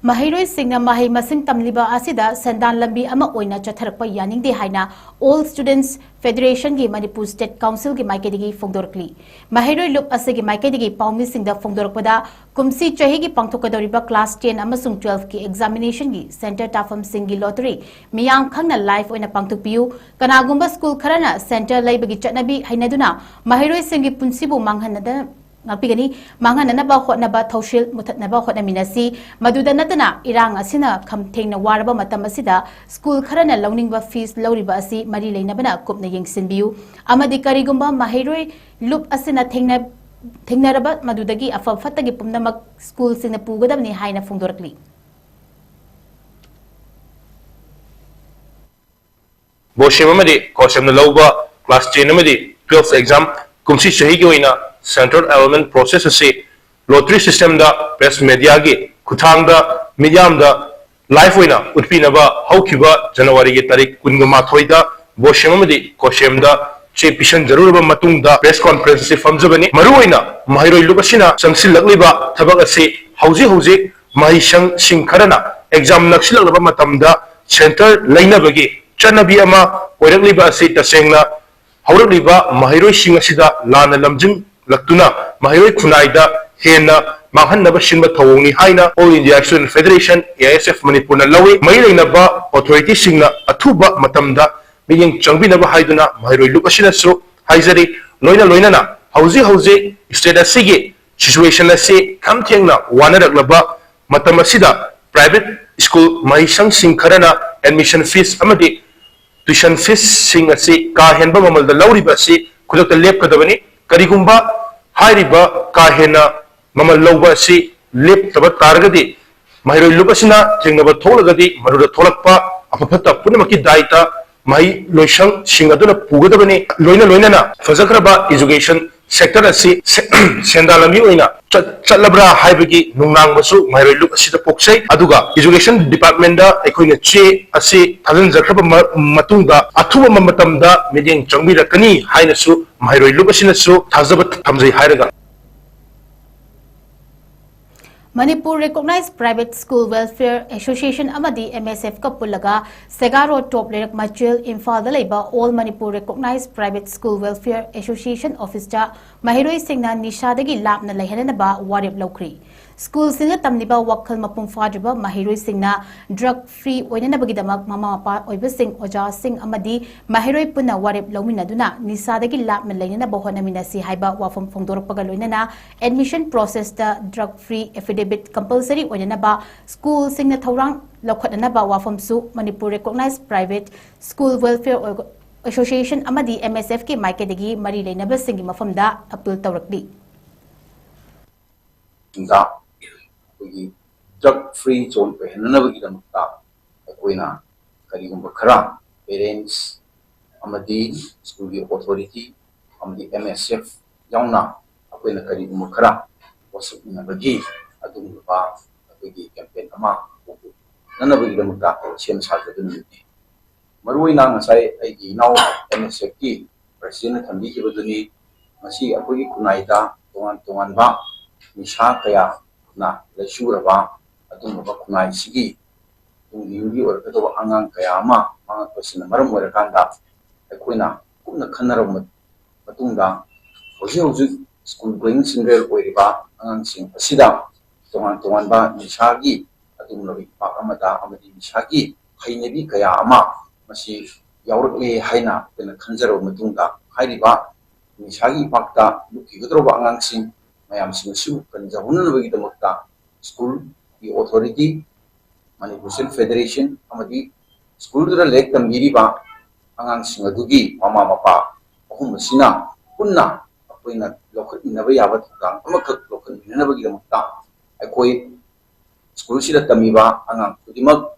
ꯃꯍꯩꯔꯣꯏꯁꯤꯡꯅ ꯃꯍꯩ ꯃꯁꯤꯡ ꯇꯝꯂꯤꯕ ꯑꯁꯤꯗ ꯁꯦꯟꯗꯥꯟ ꯂꯝꯕꯤ ꯑꯃ ꯑꯣꯏꯅ ꯆꯠꯊꯔꯛꯄ ꯌꯥꯅꯤꯡꯗꯦ ꯍꯥꯏꯅ All Students Federationꯒꯤ ꯃꯅꯤꯄꯨꯔ State Councilꯒꯤ ꯃꯥꯏꯀꯩꯗꯒꯤ ꯐꯣꯡꯗꯣꯔꯛꯂꯤ꯫ ꯃꯍꯩꯔꯣꯏ ꯂꯨꯞ ꯑꯁꯤꯒꯤ ꯃꯥꯏꯀꯩꯗꯒꯤ ꯄꯥꯎꯃꯤꯁꯤꯡꯗ ꯐꯣꯡꯗꯣꯔꯛꯄꯗ, ꯀꯨꯝꯁꯤ ꯆꯍꯤꯒꯤ ꯄꯥꯡꯊꯣꯛꯀꯗꯧꯔꯤꯕ class ten ꯑꯃꯁꯨꯡ twelveꯀꯤ examinationꯒꯤ center ꯇꯥꯐꯝꯁꯤꯡꯒꯤ lottery ꯃꯤꯌꯥꯝ ꯈꯪꯅ live ꯑꯣꯏꯅ ꯄꯥꯡꯊꯣꯛꯄꯤꯌꯨ꯫ ꯀꯅꯥꯒꯨꯝꯕ school ꯈꯔꯅ center ꯂꯩꯕꯒꯤ ꯆꯠꯅꯕꯤ ꯍꯩꯅꯗꯨꯅ ꯃꯍꯩꯔꯣꯏꯁꯤꯡꯒꯤ ꯄꯨꯟꯁꯤꯕꯨ ꯃꯥꯡꯍꯟꯅꯗ-, ꯉꯥꯛꯄꯤꯒꯅꯤ꯫ ꯃꯥꯡꯍꯟꯅꯅꯕ ꯍꯣꯠꯅꯕ ꯊꯧꯁꯤꯜ ꯃꯨꯊꯠꯅꯕ ꯍꯣꯠꯅꯃꯤꯟꯅꯁꯤ꯫ ꯃꯗꯨꯗ ꯅꯠꯇꯅ, ꯏꯔꯥꯡ ꯑꯁꯤꯅ ꯈꯝ ꯊꯦꯡꯅ ꯋꯥꯔꯕ ꯃꯇꯝ ꯑꯁꯤꯗ school ꯈꯔꯅ ꯂꯧꯅꯤꯡꯕ fees ꯂꯧꯔꯤꯕ ꯑꯁꯤ ꯃꯔꯤ ꯂꯩꯅꯕꯅ ꯀꯨꯞꯅ ꯌꯦꯡꯁꯤꯟꯕꯤꯌꯨ, ꯑꯃꯗꯤ ꯀꯔꯤꯒꯨꯝꯕ ꯃꯍꯩꯔꯣꯏ ꯂꯨꯞ ꯑꯁꯤꯅ ꯊꯦꯡꯅ-, ꯊꯦꯡꯅꯔꯕ ꯃꯗꯨꯗꯒꯤ ꯑꯐ ꯐꯠꯇꯒꯤ ꯄꯨꯝꯅꯃꯛ schoolꯁꯤꯡꯅ ꯄꯨꯒꯗꯕꯅꯤ ꯍꯥꯏꯅ ꯐꯣꯡꯗꯣꯔꯛꯂꯤ꯫ ꯕꯣꯁꯦꯝ ꯑꯃꯗꯤ ꯀꯣꯁꯦꯝꯅ ꯂꯧꯕ class ten ꯑꯃꯗꯤ twelve exam ꯀꯨꯝꯁꯤ ꯆꯍꯤꯒꯤ ꯑꯣꯏꯅ central allotment process ꯑꯁꯤ lottery systemꯗ press mediaꯒꯤ ꯈꯨꯠꯊꯥꯡꯗ ꯃꯤꯌꯥꯝꯗ live ꯑꯣꯏꯅ ꯎꯠꯄꯤꯅꯕ ꯍꯧꯈꯤꯕ Januaryꯒꯤ ꯇꯥꯔꯤꯛ ꯀꯨꯟꯒ ꯃꯥꯊꯣꯏꯗ ꯕꯣꯁꯦꯝ ꯑꯃꯗꯤ ꯀꯣꯁꯦꯝꯗ ꯆꯦ ꯄꯤꯁꯤꯟꯖꯔꯨꯔꯕ ꯃꯇꯨꯡꯗ press conference ꯑꯁꯤ ꯐꯝꯖꯕꯅꯤ꯫ ꯃꯔꯨꯑꯣꯏꯅ ꯃꯍꯩꯔꯣꯏ ꯂꯨꯞ ꯑꯁꯤꯅ ꯆꯪꯁꯤꯜꯂꯛꯂꯤꯕ ꯊꯕꯛ ꯑꯁꯤ ꯍꯧꯖꯤꯛ ꯍꯧꯖꯤꯛ ꯃꯍꯩꯁꯪꯁꯤꯡ ꯈꯔꯅ exam ꯅꯛꯁꯤꯜꯂꯛꯂꯕ ꯃꯇꯝꯗ center ꯂꯩꯅꯕꯒꯤ ꯆꯠꯅꯕꯤ ꯑꯃ ꯑꯣꯏꯔꯛꯂꯤꯕ ꯑꯁꯤ ꯇꯁꯦꯡꯅ ꯍꯧꯔꯛꯂꯤꯕ ꯃꯍꯩꯔꯣꯏꯁꯤꯡ ꯑꯁꯤꯗ ꯂꯥꯟꯅ ꯂꯝꯖꯤꯡꯂꯛꯇꯨꯅ ꯃꯍꯩꯔꯣꯏ ꯈꯨꯟꯅꯥꯏꯗ ꯍꯦꯟꯅ ꯃꯥꯡꯍꯟꯅꯕ ꯁꯤꯟꯕ ꯊꯧꯑꯣꯡꯅꯤ ꯍꯥꯏꯅ All India Student Federation, A I S F, ꯃꯅꯤꯄꯨꯔꯅ ꯂꯧꯏ꯫ ꯃꯔꯤ ꯂꯩꯅꯕ authorityꯁꯤꯡꯅ ꯑꯊꯨꯕ ꯃꯇꯝꯗ ꯃꯤꯠꯌꯦꯡ ꯆꯪꯕꯤꯅꯕ ꯍꯥꯏꯗꯨꯅ ꯃꯍꯩꯔꯣꯏ ꯂꯨꯞ ꯑꯁꯤꯅꯁꯨ ꯍꯥꯏꯖꯔꯤ꯫ ꯂꯣꯏꯅ ꯂꯣꯏꯅꯅ ꯍꯧꯖꯤꯛ ꯍꯧꯖꯤꯛ state ꯑꯁꯤꯒꯤ situation ꯑꯁꯤ ꯈꯝ ꯊꯦꯡꯅ ꯋꯥꯅꯔꯛꯂꯕ ꯃꯇꯝ ꯑꯁꯤꯗ private school ꯃꯍꯩꯁꯪꯁꯤꯡ ꯈꯔꯅ admission fees ꯑꯃꯗꯤ tuition feesꯁꯤꯡ ꯑꯁꯤ ꯀꯥ ꯍꯦꯟꯕ ꯃꯃꯜꯗ ꯂꯧꯔꯤꯕ ꯑꯁꯤ ꯈꯨꯗꯛꯇ ꯂꯦꯞꯀꯗꯕꯅꯤ꯫ ꯀꯔꯤꯒꯨꯝꯕ ꯍꯥꯏꯔꯤꯕ ꯀꯥ ꯍꯦꯟꯅ ꯃꯃꯜ ꯂꯧꯕ ꯑꯁꯤ ꯂꯦꯞꯇꯕ ꯇꯥꯔꯒꯗꯤ ꯃꯍꯩꯔꯣꯏ ꯂꯨꯞ ꯑꯁꯤꯅ ꯊꯦꯡꯅꯕ ꯊꯣꯛꯂꯒꯗꯤ ꯃꯗꯨꯗ ꯊꯣꯛꯂꯛꯄ ꯑꯐ ꯐꯠꯇ ꯄꯨꯝꯅꯃꯛꯀꯤ ꯗꯥꯏꯇ ꯃꯍꯩ ꯂꯣꯏꯁꯪꯁꯤꯡ ꯑꯗꯨꯅ ꯄꯨꯒꯗꯕꯅꯤ꯫ ꯂꯣꯏꯅ ꯂꯣꯏꯅꯅ ꯐꯖꯈ꯭ꯔꯕ education sector ꯑꯁꯤ ꯁꯦ-, ꯁꯦꯟꯗꯥꯟ ꯂꯝꯕꯤ ꯑꯣꯏꯅ ꯆꯠ-, ꯆꯠꯂꯕ꯭ꯔꯥ ꯍꯥꯏꯕꯒꯤ ꯅꯨꯡꯅꯥꯡꯕꯁꯨ ꯃꯍꯩꯔꯣꯏ ꯂꯨꯞ ꯑꯁꯤꯗ ꯄꯣꯛꯆꯩ꯫ ꯑꯗꯨꯒ education departmentꯗ ꯑꯩꯈꯣꯏꯅ ꯆꯦ ꯑꯁꯤ ꯊꯥꯖꯤꯟꯖꯈ꯭ꯔꯕ ꯃ-, ꯃꯇꯨꯡꯗ ꯑꯊꯨꯕ ꯃꯇꯝꯗ ꯃꯤꯠꯌꯦꯡ ꯆꯪꯕꯤꯔꯛꯀꯅꯤ ꯍꯥꯏꯅꯁꯨ ꯃꯍꯩꯔꯣꯏ ꯂꯨꯞ ꯑꯁꯤꯅꯁꯨ ꯊꯥꯖꯕ ꯊꯝꯖꯩ ꯍꯥꯏꯔꯒ Manipur Recognized Private School Welfare Association ꯑꯃꯗꯤ M S F ꯀ ꯄꯨꯜꯂꯒ ꯁꯦꯒꯥ ꯔꯣꯗ, ꯇꯣꯞ ꯂꯩꯔꯛ, ꯃꯆꯤꯜ, ꯏꯝꯐꯥꯜꯗ ꯂꯩꯕ All Manipur Recognized Private School Welfare Association office ꯇ ꯃꯍꯩꯔꯣꯏꯁꯤꯡꯅ ꯅꯤꯁꯥꯗꯒꯤ ꯂꯥꯞꯅ ꯂꯩꯍꯟꯅꯕ ꯋꯥꯔꯦꯞ ꯂꯧꯈ꯭ꯔꯤ꯫ ꯁ꯭ꯀꯨꯜꯁꯤꯡꯗ ꯇꯝꯂꯤꯕ ꯋꯥꯈꯜ ꯃꯄꯨꯡ ꯐꯥꯗ꯭ꯔꯤꯕ ꯃꯍꯩꯔꯣꯏꯁꯤꯡꯅ drug free ꯑꯣꯏꯅꯅꯕꯒꯤꯗꯃꯛ ꯃꯃꯥ ꯃꯄꯥ ꯑꯣꯏꯕꯁꯤꯡ, ꯑꯣꯖꯥꯁꯤꯡ ꯑꯃꯗꯤ ꯃꯍꯩꯔꯣꯏ ꯄꯨꯟꯅ ꯋꯥꯔꯦꯞ ꯂꯧꯃꯤꯟꯅꯗꯨꯅ ꯅꯤꯁꯥꯗꯒꯤ ꯂꯥꯞꯅ ꯂꯩꯅꯅꯕ ꯍꯣꯠꯅꯃꯤꯟꯅꯁꯤ ꯍꯥꯏꯕ ꯋꯥꯐꯝ ꯐꯣꯡꯗꯣꯔꯛꯄꯒ ꯂꯣꯏꯅꯅ admission process ꯇ drug free affidavit compulsory ꯑꯣꯏꯅꯅꯕ ꯁ꯭ꯀꯨꯜꯁꯤꯡꯅ ꯊꯧꯔꯥꯡ ꯂꯧꯈꯠꯅꯅꯕ ꯋꯥꯐꯝꯁꯨ Manipur Recognized Private School Welfare Association ꯑꯃꯗꯤ M S F ꯀꯤ ꯃꯥꯏꯀꯩꯗꯒꯤ ꯃꯔꯤ ꯂꯩꯅꯕꯁꯤꯡꯒꯤ ꯃꯐꯝꯗ appeal ꯇꯧꯔꯛꯂꯤ꯫ ꯗ ꯑꯩꯈꯣꯏꯒꯤ drug free zone ꯑꯣꯏꯍꯟꯅꯅꯕꯒꯤꯗꯃꯛꯇ ꯑꯩꯈꯣꯏꯅ ꯀꯔꯤꯒꯨꯝꯕ ꯈꯔ parents ꯑꯃꯗꯤ ꯁ꯭ꯀꯨꯜꯒꯤ authority ꯑꯃꯗꯤ M S F ꯌꯥꯎꯅ ꯑꯩꯈꯣꯏꯅ ꯀꯔꯤꯒꯨꯝꯕ ꯈꯔ ꯋꯥꯁꯛꯃꯤꯟꯅꯕꯒꯤ ꯑꯗꯨꯒꯨꯝꯂꯕ ꯑꯩꯈꯣꯏꯒꯤ campaign ꯑꯃ ꯍꯧꯗꯣꯛꯅꯅꯕꯒꯤꯗꯃꯛꯇ ꯁꯦꯝ ꯁꯥꯖꯕꯅꯤ꯫ ꯃꯔꯨꯑꯣꯏꯅ ꯉꯁꯥꯏ ꯑꯩꯒꯤ ꯏꯅꯥꯎ M S F ꯀꯤ president ꯅ ꯊꯝꯕꯤꯈꯤꯕꯗꯨꯅꯤ꯫ ꯉꯁꯤ ꯑꯩꯈꯣꯏꯒꯤ ꯈꯨꯟꯅꯥꯏꯗ ꯇꯣꯉꯥꯟ ꯇꯣꯉꯥꯟꯕ ꯅꯤꯁꯥ ꯀꯌꯥꯅ ꯂꯩꯁꯨꯔꯕ ꯑꯗꯨꯒꯨꯝꯂꯕ ꯈꯨꯟꯅꯥꯏꯁꯤꯒꯤ ꯇꯨꯡꯒꯤ ꯌꯨꯝꯕꯤ ꯑꯣꯏꯔꯛꯀꯗꯧꯕ ꯑꯉꯥꯡ ꯀꯌꯥ ꯑꯃ ꯃꯥꯡꯉꯛꯄꯁꯤꯅ ꯃꯔꯝ ꯑꯣꯏꯔꯀꯥꯟꯗ ꯑꯩꯈꯣꯏꯅ ꯀꯨꯞꯅ ꯈꯟꯅꯔꯕ ꯃꯇꯨꯡꯗ ꯍꯧꯖꯤꯛ ꯍꯧꯖꯤꯛ school going ꯁꯤꯡꯒꯜ ꯑꯣꯏꯔꯤꯕ ꯑꯉꯥꯡꯁꯤꯡ ꯑꯁꯤꯗ ꯇꯣꯉꯥꯟ ꯇꯣꯉꯥꯟꯕ ꯅꯤꯁꯥꯒꯤ ꯑꯗꯨꯒꯨꯝꯂꯕ ꯏꯄꯥꯛ ꯑꯃꯗ ꯑꯃꯗꯤ ꯅꯤꯁꯥꯒꯤ ꯍꯩꯅꯕꯤ ꯀꯌꯥ ꯑꯃ ꯃꯁꯤ ꯌꯥꯎꯔꯛꯂꯦ ꯍꯥꯏꯅ ꯑꯩꯈꯣꯏꯅ ꯈꯟꯖꯔꯕ ꯃꯇꯨꯡꯗ ꯍꯥꯏꯔꯤꯕ ꯅꯤꯁꯥꯒꯤ ꯏꯄꯥꯛꯇ ꯂꯨꯞꯈꯤꯒꯗꯧꯔꯕ ꯑꯉꯥꯡꯁꯤꯡ ꯃꯌꯥꯝꯁꯤꯡ ꯑꯁꯤꯕꯨ ꯀꯟꯖꯍꯧꯅꯅꯕꯒꯤꯗꯃꯛꯇ ꯁ꯭ꯀꯨꯜꯒꯤ authority, Manipur Student Federation ꯑꯃꯗꯤ ꯁ꯭ꯀꯨꯜꯗꯨꯗ ꯂꯥꯏꯔꯤꯛ ꯇꯝꯕꯤꯔꯤꯕ ꯑꯉꯥꯡꯁꯤꯡ ꯑꯗꯨꯒꯤ ꯃꯃꯥ ꯃꯄꯥ ꯑꯍꯨꯝ ꯑꯁꯤꯅ ꯄꯨꯟꯅ ꯑꯩꯈꯣꯏꯅ ꯂꯧꯈꯠꯃꯤꯟꯅꯕ ꯌꯥꯕ ꯊꯧꯗꯥꯡ ꯑꯃꯈꯛ ꯂꯧꯈꯠꯃꯤꯟꯅꯅꯕꯒꯤꯗꯃꯛꯇ ꯑꯩꯈꯣꯏ ꯁ꯭ꯀꯨꯜꯁꯤꯗ ꯇꯝꯃꯤꯕ ꯑꯉꯥꯡ ꯈꯨꯗꯤꯡꯃꯛ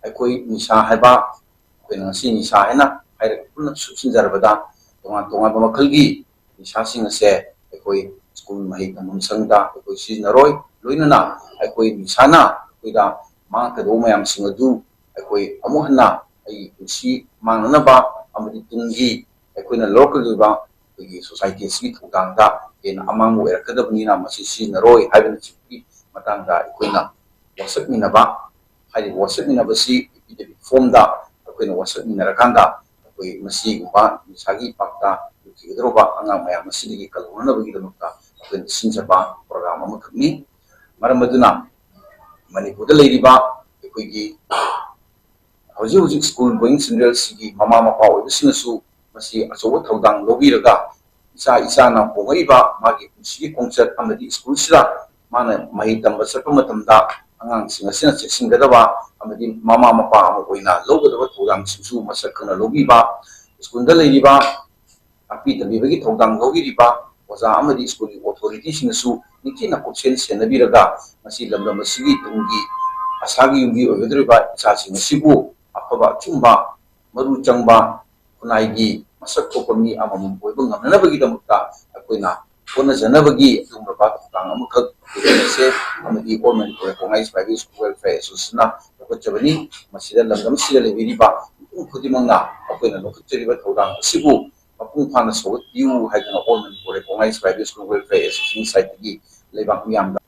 ꯑꯩꯈꯣꯏ ꯅꯤꯁꯥ ꯍꯥꯏꯕ, ꯑꯩꯈꯣꯏꯅ ꯉꯁꯤ ꯅꯤꯁꯥ ꯍꯥꯏꯅ ꯍꯥꯏꯔꯒ ꯄꯨꯟꯅ ꯁꯨꯞꯆꯤꯟꯖꯔꯕꯗ ꯇꯣꯉꯥꯟ ꯇꯣꯉꯥꯟꯕ ꯃꯈꯜꯒꯤ ꯅꯤꯁꯥꯁꯤꯡ ꯑꯁꯦ ꯑꯩꯈꯣꯏ ꯁ꯭ꯀꯨꯜ ꯃꯍꯩ ꯇꯝꯐꯝ ꯁꯪꯗ ꯑꯩꯈꯣꯏ ꯁꯤꯖꯤꯟꯅꯔꯣꯏ꯫ ꯂꯣꯏꯅꯅ ꯑꯩꯈꯣꯏ ꯅꯤꯁꯥꯅ ꯑꯩꯈꯣꯏꯗ ꯃꯥꯡꯉꯛꯀꯗꯧꯕ ꯃꯌꯥꯝꯁꯤꯡ ꯑꯗꯨ ꯑꯩꯈꯣꯏ ꯑꯃꯨꯛ ꯍꯟꯅ ꯑꯩꯒꯤ ꯄꯨꯟꯁꯤ ꯃꯥꯡꯅꯅꯕ ꯑꯃꯗꯤ ꯇꯨꯡꯒꯤ ꯑꯩꯈꯣꯏꯅ ꯂꯧꯔꯛꯀꯗꯧꯔꯤꯕ ꯑꯩꯈꯣꯏꯒꯤ society ꯑꯁꯤꯒꯤ ꯊꯧꯗꯥꯡꯗ ꯍꯦꯟꯅ ꯑꯃꯥꯡꯕ ꯑꯣꯏꯔꯛꯀꯗꯕꯅꯤꯅ ꯃꯁꯤ ꯁꯤꯖꯤꯟꯅꯔꯣꯏ ꯍꯥꯏꯕꯅꯆꯤꯡꯕꯒꯤ ꯃꯇꯥꯡꯗ ꯑꯩꯈꯣꯏꯅ ꯋꯥꯁꯛꯃꯤꯟꯅꯕ꯫ ꯍꯥꯏꯔꯤꯕ ꯋꯥꯁꯛꯃꯤꯟꯅꯕꯁꯤ ꯏꯄꯤꯗꯦꯃꯤꯛ ꯐꯣꯝꯗ ꯑꯩꯈꯣꯏꯅ ꯋꯥꯁꯛꯃꯤꯟꯅꯔꯀꯥꯟꯗ ꯑꯩꯈꯣꯏ ꯃꯁꯤꯒꯨꯝꯕ ꯅꯤꯁꯥꯒꯤ ꯄꯥꯛꯇ ꯂꯨꯞꯈꯤꯒꯗꯧꯔꯕ ꯑꯉꯥꯡ ꯃꯌꯥꯝ ꯑꯁꯤꯗꯒꯤ ꯀꯜꯍꯧꯅꯅꯕꯒꯤꯗꯃꯛꯇ ꯑꯩꯈꯣꯏꯅ ꯁꯤꯟꯖꯕ ꯄ꯭ꯔꯣꯒ꯭ꯔꯥꯝ ꯑꯃꯈꯛꯅꯤ꯫ ꯃꯔꯝ ꯑꯗꯨꯅ ꯃꯅꯤꯄꯨꯔꯗ ꯂꯩꯔꯤꯕ ꯑꯩꯈꯣꯏꯒꯤ ꯍꯧꯖꯤꯛ ꯍꯧꯖꯤꯛ ꯁ꯭ꯀꯨꯜ ꯒꯣꯌꯤꯡ ꯆꯤꯜꯗ꯭ꯔꯦꯟꯁꯤꯒꯤ ꯃꯃꯥ ꯃꯄꯥ ꯑꯣꯏꯕꯁꯤꯡꯅꯁꯨ ꯃꯁꯤ ꯑꯆꯧꯕ ꯊꯧꯗꯥꯡ ꯂꯧꯕꯤꯔꯒ ꯏꯆꯥ ꯏꯆꯥꯅ ꯍꯣꯡꯂꯛꯏꯕ ꯃꯥꯒꯤ ꯄꯨꯟꯁꯤꯒꯤ ꯈꯣꯡꯆꯠ ꯑꯃꯗꯤ ꯁ꯭ꯀꯨꯜꯁꯤꯗ ꯃꯥꯅ ꯃꯍꯩ ꯇꯝꯕ ꯆꯠꯄ ꯃꯇꯝꯗ ꯑꯉꯥꯡꯁꯤꯡ ꯑꯁꯤꯅ ꯆꯦꯛꯁꯤꯟꯒꯗꯕ ꯑꯃꯗꯤ ꯃꯃꯥ ꯃꯄꯥ ꯑꯃ ꯑꯣꯏꯅ ꯂꯧꯒꯗꯕ ꯊꯧꯗꯥꯡꯁꯤꯡꯁꯨ ꯃꯁꯛ ꯈꯪꯅ ꯂꯧꯕꯤꯕ, ꯁ꯭ꯀꯨꯜꯗ ꯂꯩꯔꯤꯕ ꯇꯥꯛꯄꯤ ꯇꯝꯕꯤꯕꯒꯤ ꯊꯧꯗꯥꯡ ꯂꯧꯕꯤꯔꯤꯕ ꯑꯣꯖꯥ ꯑꯃꯗꯤ ꯁ꯭ꯀꯨꯜꯒꯤ ꯑꯣꯊꯣꯔꯤꯇꯤꯁꯤꯡꯅꯁꯨ ꯅꯤꯡꯊꯤꯅ ꯀꯨꯞꯁꯦꯟ ꯁꯦꯟꯅꯕꯤꯔꯒ ꯃꯁꯤ ꯂꯝꯗꯝ ꯑꯁꯤꯒꯤ ꯇꯨꯡꯒꯤ ꯑꯁꯥꯒꯤ ꯌꯨꯝꯕꯤ ꯑꯣꯏꯒꯗꯧꯔꯤꯕ ꯏꯆꯥꯁꯤꯡ ꯑꯁꯤꯕꯨ ꯑꯐꯕ ꯑꯆꯨꯝꯕ ꯃꯔꯨ ꯆꯪꯕ ꯈꯨꯟꯅꯥꯏꯒꯤ ꯃꯁꯛ ꯊꯣꯛꯄ ꯃꯤ ꯑꯃꯃꯝ ꯑꯣꯏꯕ ꯉꯝꯅꯅꯕꯒꯤꯗꯃꯛꯇ ꯑꯩꯈꯣꯏꯅ ꯍꯣꯠꯅꯖꯅꯕꯒꯤ ꯑꯗꯨꯒꯨꯝꯂꯕ ꯊꯧꯗꯥꯡ ꯑꯃꯈꯛ ꯁꯦ ꯑꯃꯗꯤ All Manipur Recognised Private School Welfare Association ꯂꯧꯈꯠꯆꯕꯅꯤ꯫ ꯃꯁꯤꯗ ꯂꯝꯗꯝꯁꯤꯗ ꯂꯩꯕꯤꯔꯤꯕ ꯃꯤꯄꯨꯝ ꯈꯨꯗꯤꯡꯃꯛꯅ ꯑꯩꯈꯣꯏꯅ ꯂꯧꯈꯠꯆꯔꯤꯕ ꯊꯧꯗꯥꯡ ꯑꯁꯤꯕꯨ ꯃꯄꯨꯡ ꯐꯥꯅ ꯁꯧꯒꯠꯄꯤꯌꯨ ꯍꯥꯏꯗꯨꯅ All Manipur Recognised Private School Welfare Association ꯁꯥꯏꯠꯇꯒꯤ ꯂꯩꯕꯥꯛ ꯃꯤꯌꯥꯝꯗ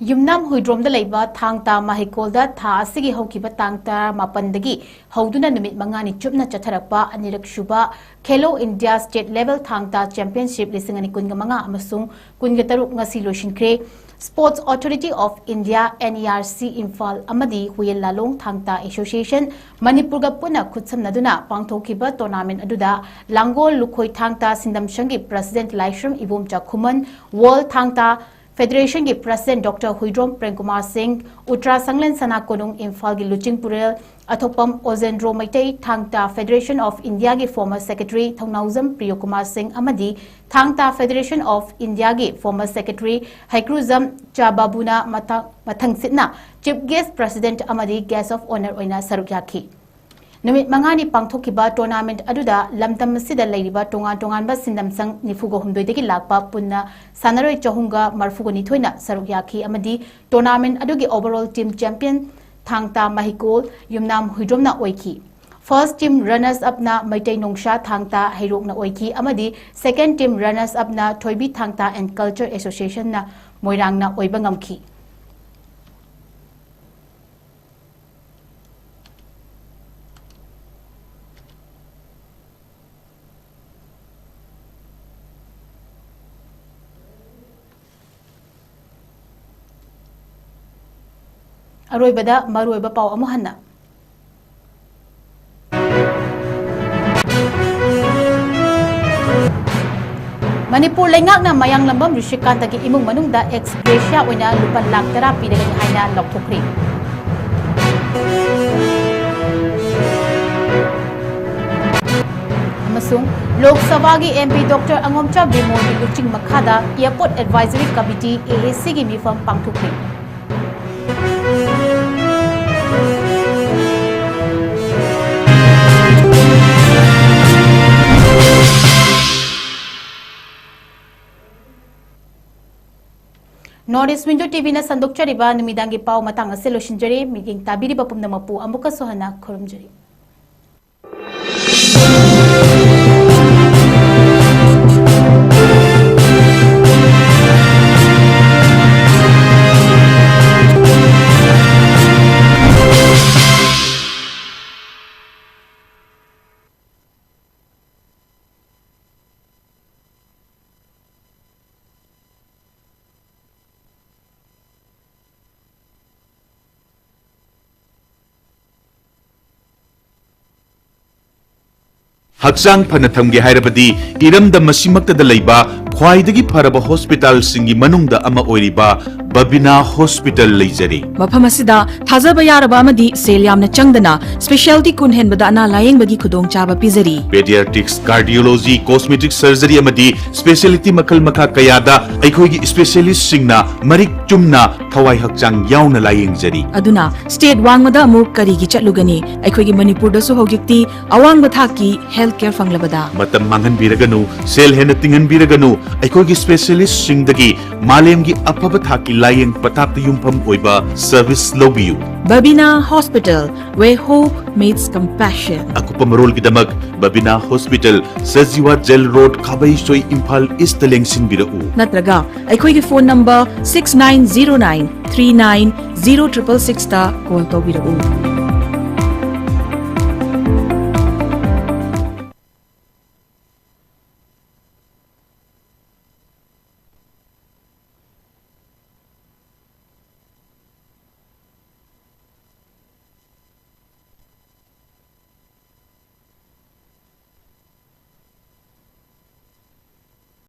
ꯌꯨꯝꯅꯥꯝ ꯍꯨꯏꯗ꯭ꯔꯣꯝꯗ ꯂꯩꯕ ꯊꯥꯡ ꯇꯥ ꯃꯍꯩꯀꯣꯜꯗ ꯊꯥ ꯑꯁꯤꯒꯤ ꯍꯧꯈꯤꯕ ꯇꯥꯡ ꯇꯔꯥꯃꯥꯄꯟꯗꯒꯤ ꯍꯧꯗꯨꯅ ꯅꯨꯃꯤꯠ ꯃꯉꯥꯅꯤ ꯆꯨꯞꯅ ꯆꯠꯊꯔꯛꯄ ꯑꯅꯤꯔꯛ ꯁꯨꯕ Khelo India State Level ꯊꯥꯡ ꯇꯥ Championship ꯂꯤꯁꯤꯡ ꯑꯅꯤ ꯀꯨꯟꯒ ꯃꯉꯥ ꯑꯃꯁꯨꯡ ꯀꯨꯟꯒ ꯇꯔꯨꯛ ꯉꯁꯤ ꯂꯣꯏꯁꯤꯟꯈ꯭ꯔꯦ꯫ Sports Authority of India, N E R C, Imphal ꯑꯃꯗꯤ ꯍꯨꯌꯦꯟ ꯂꯥꯂꯣꯡ ꯊꯥꯡ ꯇꯥ Association ꯃꯅꯤꯄꯨꯔꯒ ꯄꯨꯟꯅ ꯈꯨꯠꯁꯝꯅꯗꯨꯅ ꯄꯥꯡꯊꯣꯛꯈꯤꯕ tournament ꯑꯗꯨꯗ ꯂꯥꯡꯒꯣꯜ ꯂꯨꯈꯣꯏ ꯊꯥꯡ ꯇꯥ ꯁꯤꯟꯗꯝ ꯁꯪꯒꯤ President ꯂꯥꯏꯁ꯭ꯔꯝ ꯏꯕꯣꯝꯆꯥ ꯈꯨꯃꯟ, World ꯊꯥꯡ ꯇꯥ Federation ꯒꯤ President Doctor ꯍꯨꯏꯗ꯭ꯔꯣꯝ ꯄ꯭ꯔꯦꯝꯀꯨꯃꯥꯔ ꯁꯤꯡ, ꯎꯇ꯭ꯔꯥ ꯁꯪꯂꯦꯟ ꯁꯅꯥ ꯀꯣꯅꯨꯡ ꯏꯝꯐꯥꯜꯒꯤ ꯂꯨꯆꯤꯡꯄꯨꯔꯦꯜ ꯑꯊꯣꯛꯄꯝ ꯑꯣꯖꯦꯟꯗ꯭ꯔꯣ ꯃꯩꯇꯩ, ꯊꯥꯡ ꯇꯥ Federation of India ꯒꯤ former secretary ꯊꯧꯅꯥꯎꯖꯝ ꯄ꯭ꯔꯤꯌꯣꯀꯨꯃꯥꯔ ꯁꯤꯡ ꯑꯃꯗꯤ ꯊꯥꯡ ꯇꯥ Federation of India ꯒꯤ former secretary ꯍꯩꯀ꯭ꯔꯨꯖꯝ ꯆꯥꯕꯥꯕꯨꯅ ꯃꯊꯪ, ꯃꯊꯪꯁꯤꯠꯅ Chief Guest, President ꯑꯃꯗꯤ Guest of Honour ꯑꯣꯏꯅ ꯁꯔꯨꯛ ꯌꯥꯈꯤ꯫ ꯅꯨꯃꯤꯠ ꯃꯉꯥꯅꯤ ꯄꯥꯡꯊꯣꯛꯈꯤꯕ tournament ꯑꯗꯨꯗ ꯂꯝꯗꯝ ꯑꯁꯤꯗ ꯂꯩꯔꯤꯕ ꯇꯣꯉꯥꯟ ꯇꯣꯉꯥꯟꯕ ꯁꯤꯟꯗꯝꯁꯪ ꯅꯤꯐꯨꯒ ꯍꯨꯝꯗꯣꯏꯗꯒꯤ ꯂꯥꯛꯄ ꯄꯨꯟꯅ ꯁꯥꯟꯅꯔꯣꯏ ꯆꯍꯨꯝꯒ ꯃꯔꯐꯨꯒ ꯅꯤꯊꯣꯏꯅ ꯁꯔꯨꯛ ꯌꯥꯈꯤ ꯑꯃꯗꯤ tournament ꯑꯗꯨꯒꯤ overall team champion ꯊꯥꯡ ꯇꯥ ꯃꯍꯩꯀꯣꯜ ꯌꯨꯝꯅꯥꯝ ꯍꯨꯏꯗ꯭ꯔꯣꯝꯅ ꯑꯣꯏꯈꯤ꯫ First team runners upꯅ ꯃꯩꯇꯩ ꯅꯣꯡꯁꯥ ꯊꯥꯡꯇꯥ ꯍꯩꯔꯣꯛꯅ ꯑꯣꯏꯈꯤ ꯑꯃꯗꯤ second team runners upꯅ ꯊꯣꯏꯕꯤ ꯊꯥꯡꯇꯥ and Culture Associationꯅ ꯃꯣꯏꯔꯥꯡꯅ ꯑꯣꯏꯕ ꯉꯝꯈꯤ꯫ ꯑꯔꯣꯏꯕꯗ ꯃꯔꯨꯑꯣꯏꯕ ꯄꯥꯎ ꯑꯃꯨꯛ ꯍꯟꯅ꯫ ꯃꯅꯤꯄꯨꯔ ꯂꯩꯉꯥꯛꯅ ꯃꯌꯥꯡꯂꯝꯕꯝ ꯔꯤꯁꯤꯀꯥꯟꯇꯒꯤ ꯏꯃꯨꯡ ꯃꯅꯨꯡꯗ ex gratia ꯑꯣꯏꯅ ꯂꯨꯄꯥ ꯂꯥꯈ ꯇꯔꯥ ꯄꯤꯔꯒꯅꯤ ꯍꯥꯏꯅ ꯂꯥꯎꯊꯣꯛꯈ꯭ꯔꯦ꯫ ꯑꯃꯁꯨꯡ ꯂꯣꯛ ꯁꯚꯥꯒꯤ MP Doctor ꯑꯉꯣꯝꯆꯥ ꯕꯤꯃꯣꯜꯒꯤ ꯂꯨꯆꯤꯡ ꯃꯈꯥꯗ Airport Advisory Committee, AACꯒꯤ ꯃꯤꯐꯝ ꯄꯥꯡꯊꯣꯛꯈ꯭ꯔꯦ꯫ North East Window TVꯅ ꯁꯟꯗꯣꯛꯆꯔꯤꯕ ꯅꯨꯃꯤꯗꯥꯡꯒꯤ ꯄꯥꯎ ꯃꯇꯥꯡ ꯑꯁꯤ ꯂꯣꯏꯁꯤꯟꯖꯔꯦ꯫ ꯃꯤꯠꯌꯦꯡ ꯇꯥꯕꯤꯔꯤꯕ ꯄꯨꯝꯅꯃꯛꯄꯨ ꯑꯃꯨꯛꯀꯁꯨ ꯍꯟꯅ ꯈꯨꯔꯨꯝꯖꯔꯤ꯫ ꯍꯛꯆꯥꯡ ꯐꯅ ꯊꯝꯒꯦ ꯍꯥꯏꯔꯕꯗꯤ ꯏꯔꯝꯗꯝ ꯑꯁꯤꯃꯛꯇꯗ ꯂꯩꯕ ꯈ꯭ꯋꯥꯏꯗꯒꯤ ꯐꯔꯕ ꯍꯣꯁꯄꯤꯇꯥꯜꯁꯤꯡꯒꯤ ꯃꯅꯨꯡꯗ ꯑꯃ ꯑꯣꯏꯔꯤꯕ ꯕꯕꯤꯅꯥ ꯍꯣꯁꯄꯤꯇꯥꯜ ꯂꯩꯖꯔꯤ꯫ ꯃꯐꯝ ꯑꯁꯤꯗ ꯊꯥꯖꯕ ꯌꯥꯔꯕ ꯑꯃꯗꯤ ꯁꯦꯜ ꯌꯥꯝꯅ ꯆꯪꯗꯅ specialty ꯀꯨꯟ ꯍꯦꯟꯕꯗ ꯑꯅꯥ ꯂꯥꯌꯦꯡꯕꯒꯤ ꯈꯨꯗꯣꯡꯆꯥꯕ ꯄꯤꯖꯔꯤ꯫ Pediatrics, cardiology, cosmetic surgery ꯑꯃꯗꯤ specialty ꯃꯈꯜ ꯃꯈꯥ ꯀꯌꯥꯗ ꯑꯩꯈꯣꯏꯒꯤ specialistꯁꯤꯡꯅ ꯃꯔꯤꯛ ꯆꯨꯝꯅ ꯊꯋꯥꯏ ꯍꯛꯆꯥꯡ ꯌꯥꯎꯅ ꯂꯥꯌꯦꯡꯖꯔꯤ꯫ ꯑꯗꯨꯅ state ꯋꯥꯡꯃꯗ ꯑꯃꯨꯛ ꯀꯔꯤꯒꯤ ꯆꯠꯂꯨꯒꯅꯤ? ꯑꯩꯈꯣꯏꯒꯤ ꯃꯅꯤꯄꯨꯔꯗꯁꯨ ꯍꯧꯖꯤꯛꯇꯤ ꯑꯋꯥꯡꯕ ꯊꯥꯛꯀꯤ health care ꯐꯪꯂꯕꯗ꯫ ꯃꯇꯝ ꯃꯥꯡꯍꯟꯕꯤꯔꯒꯅꯨ, ꯁꯦꯜ ꯍꯦꯟꯅ ꯇꯤꯡꯍꯟꯕꯤꯔꯒꯅꯨ, ꯑꯩꯈꯣꯏꯒꯤ ꯁ꯭ꯄꯦꯁꯤꯌꯦꯂꯤꯁꯁꯤꯡꯗꯒꯤ ꯃꯥꯂꯦꯝꯒꯤ ꯑꯐꯕ ꯊꯥꯛꯀꯤ ꯂꯥꯌꯦꯡ ꯄꯊꯥꯞꯇ ꯌꯨꯝꯐꯝ ꯑꯣꯏꯕ ꯁꯔꯚꯤꯁ ꯂꯧꯕꯤꯌꯨ꯫ Babina Hospital, where hope meets compassion. ꯑꯀꯨꯞꯄ ꯃꯔꯣꯜꯒꯤꯗꯃꯛ Babina hospital, Sajiwa jail road, Khabeisoi, Imphal east ꯂꯦꯡꯁꯤꯟꯕꯤꯔꯛꯎ꯫ ꯅꯠꯇ꯭ꯔꯒ ꯑꯩꯈꯣꯏꯒꯤ phone number six nine zero nine three nine zero triple sixꯇ ꯀꯣꯜ ꯇꯧꯕꯤꯔꯛꯎ꯫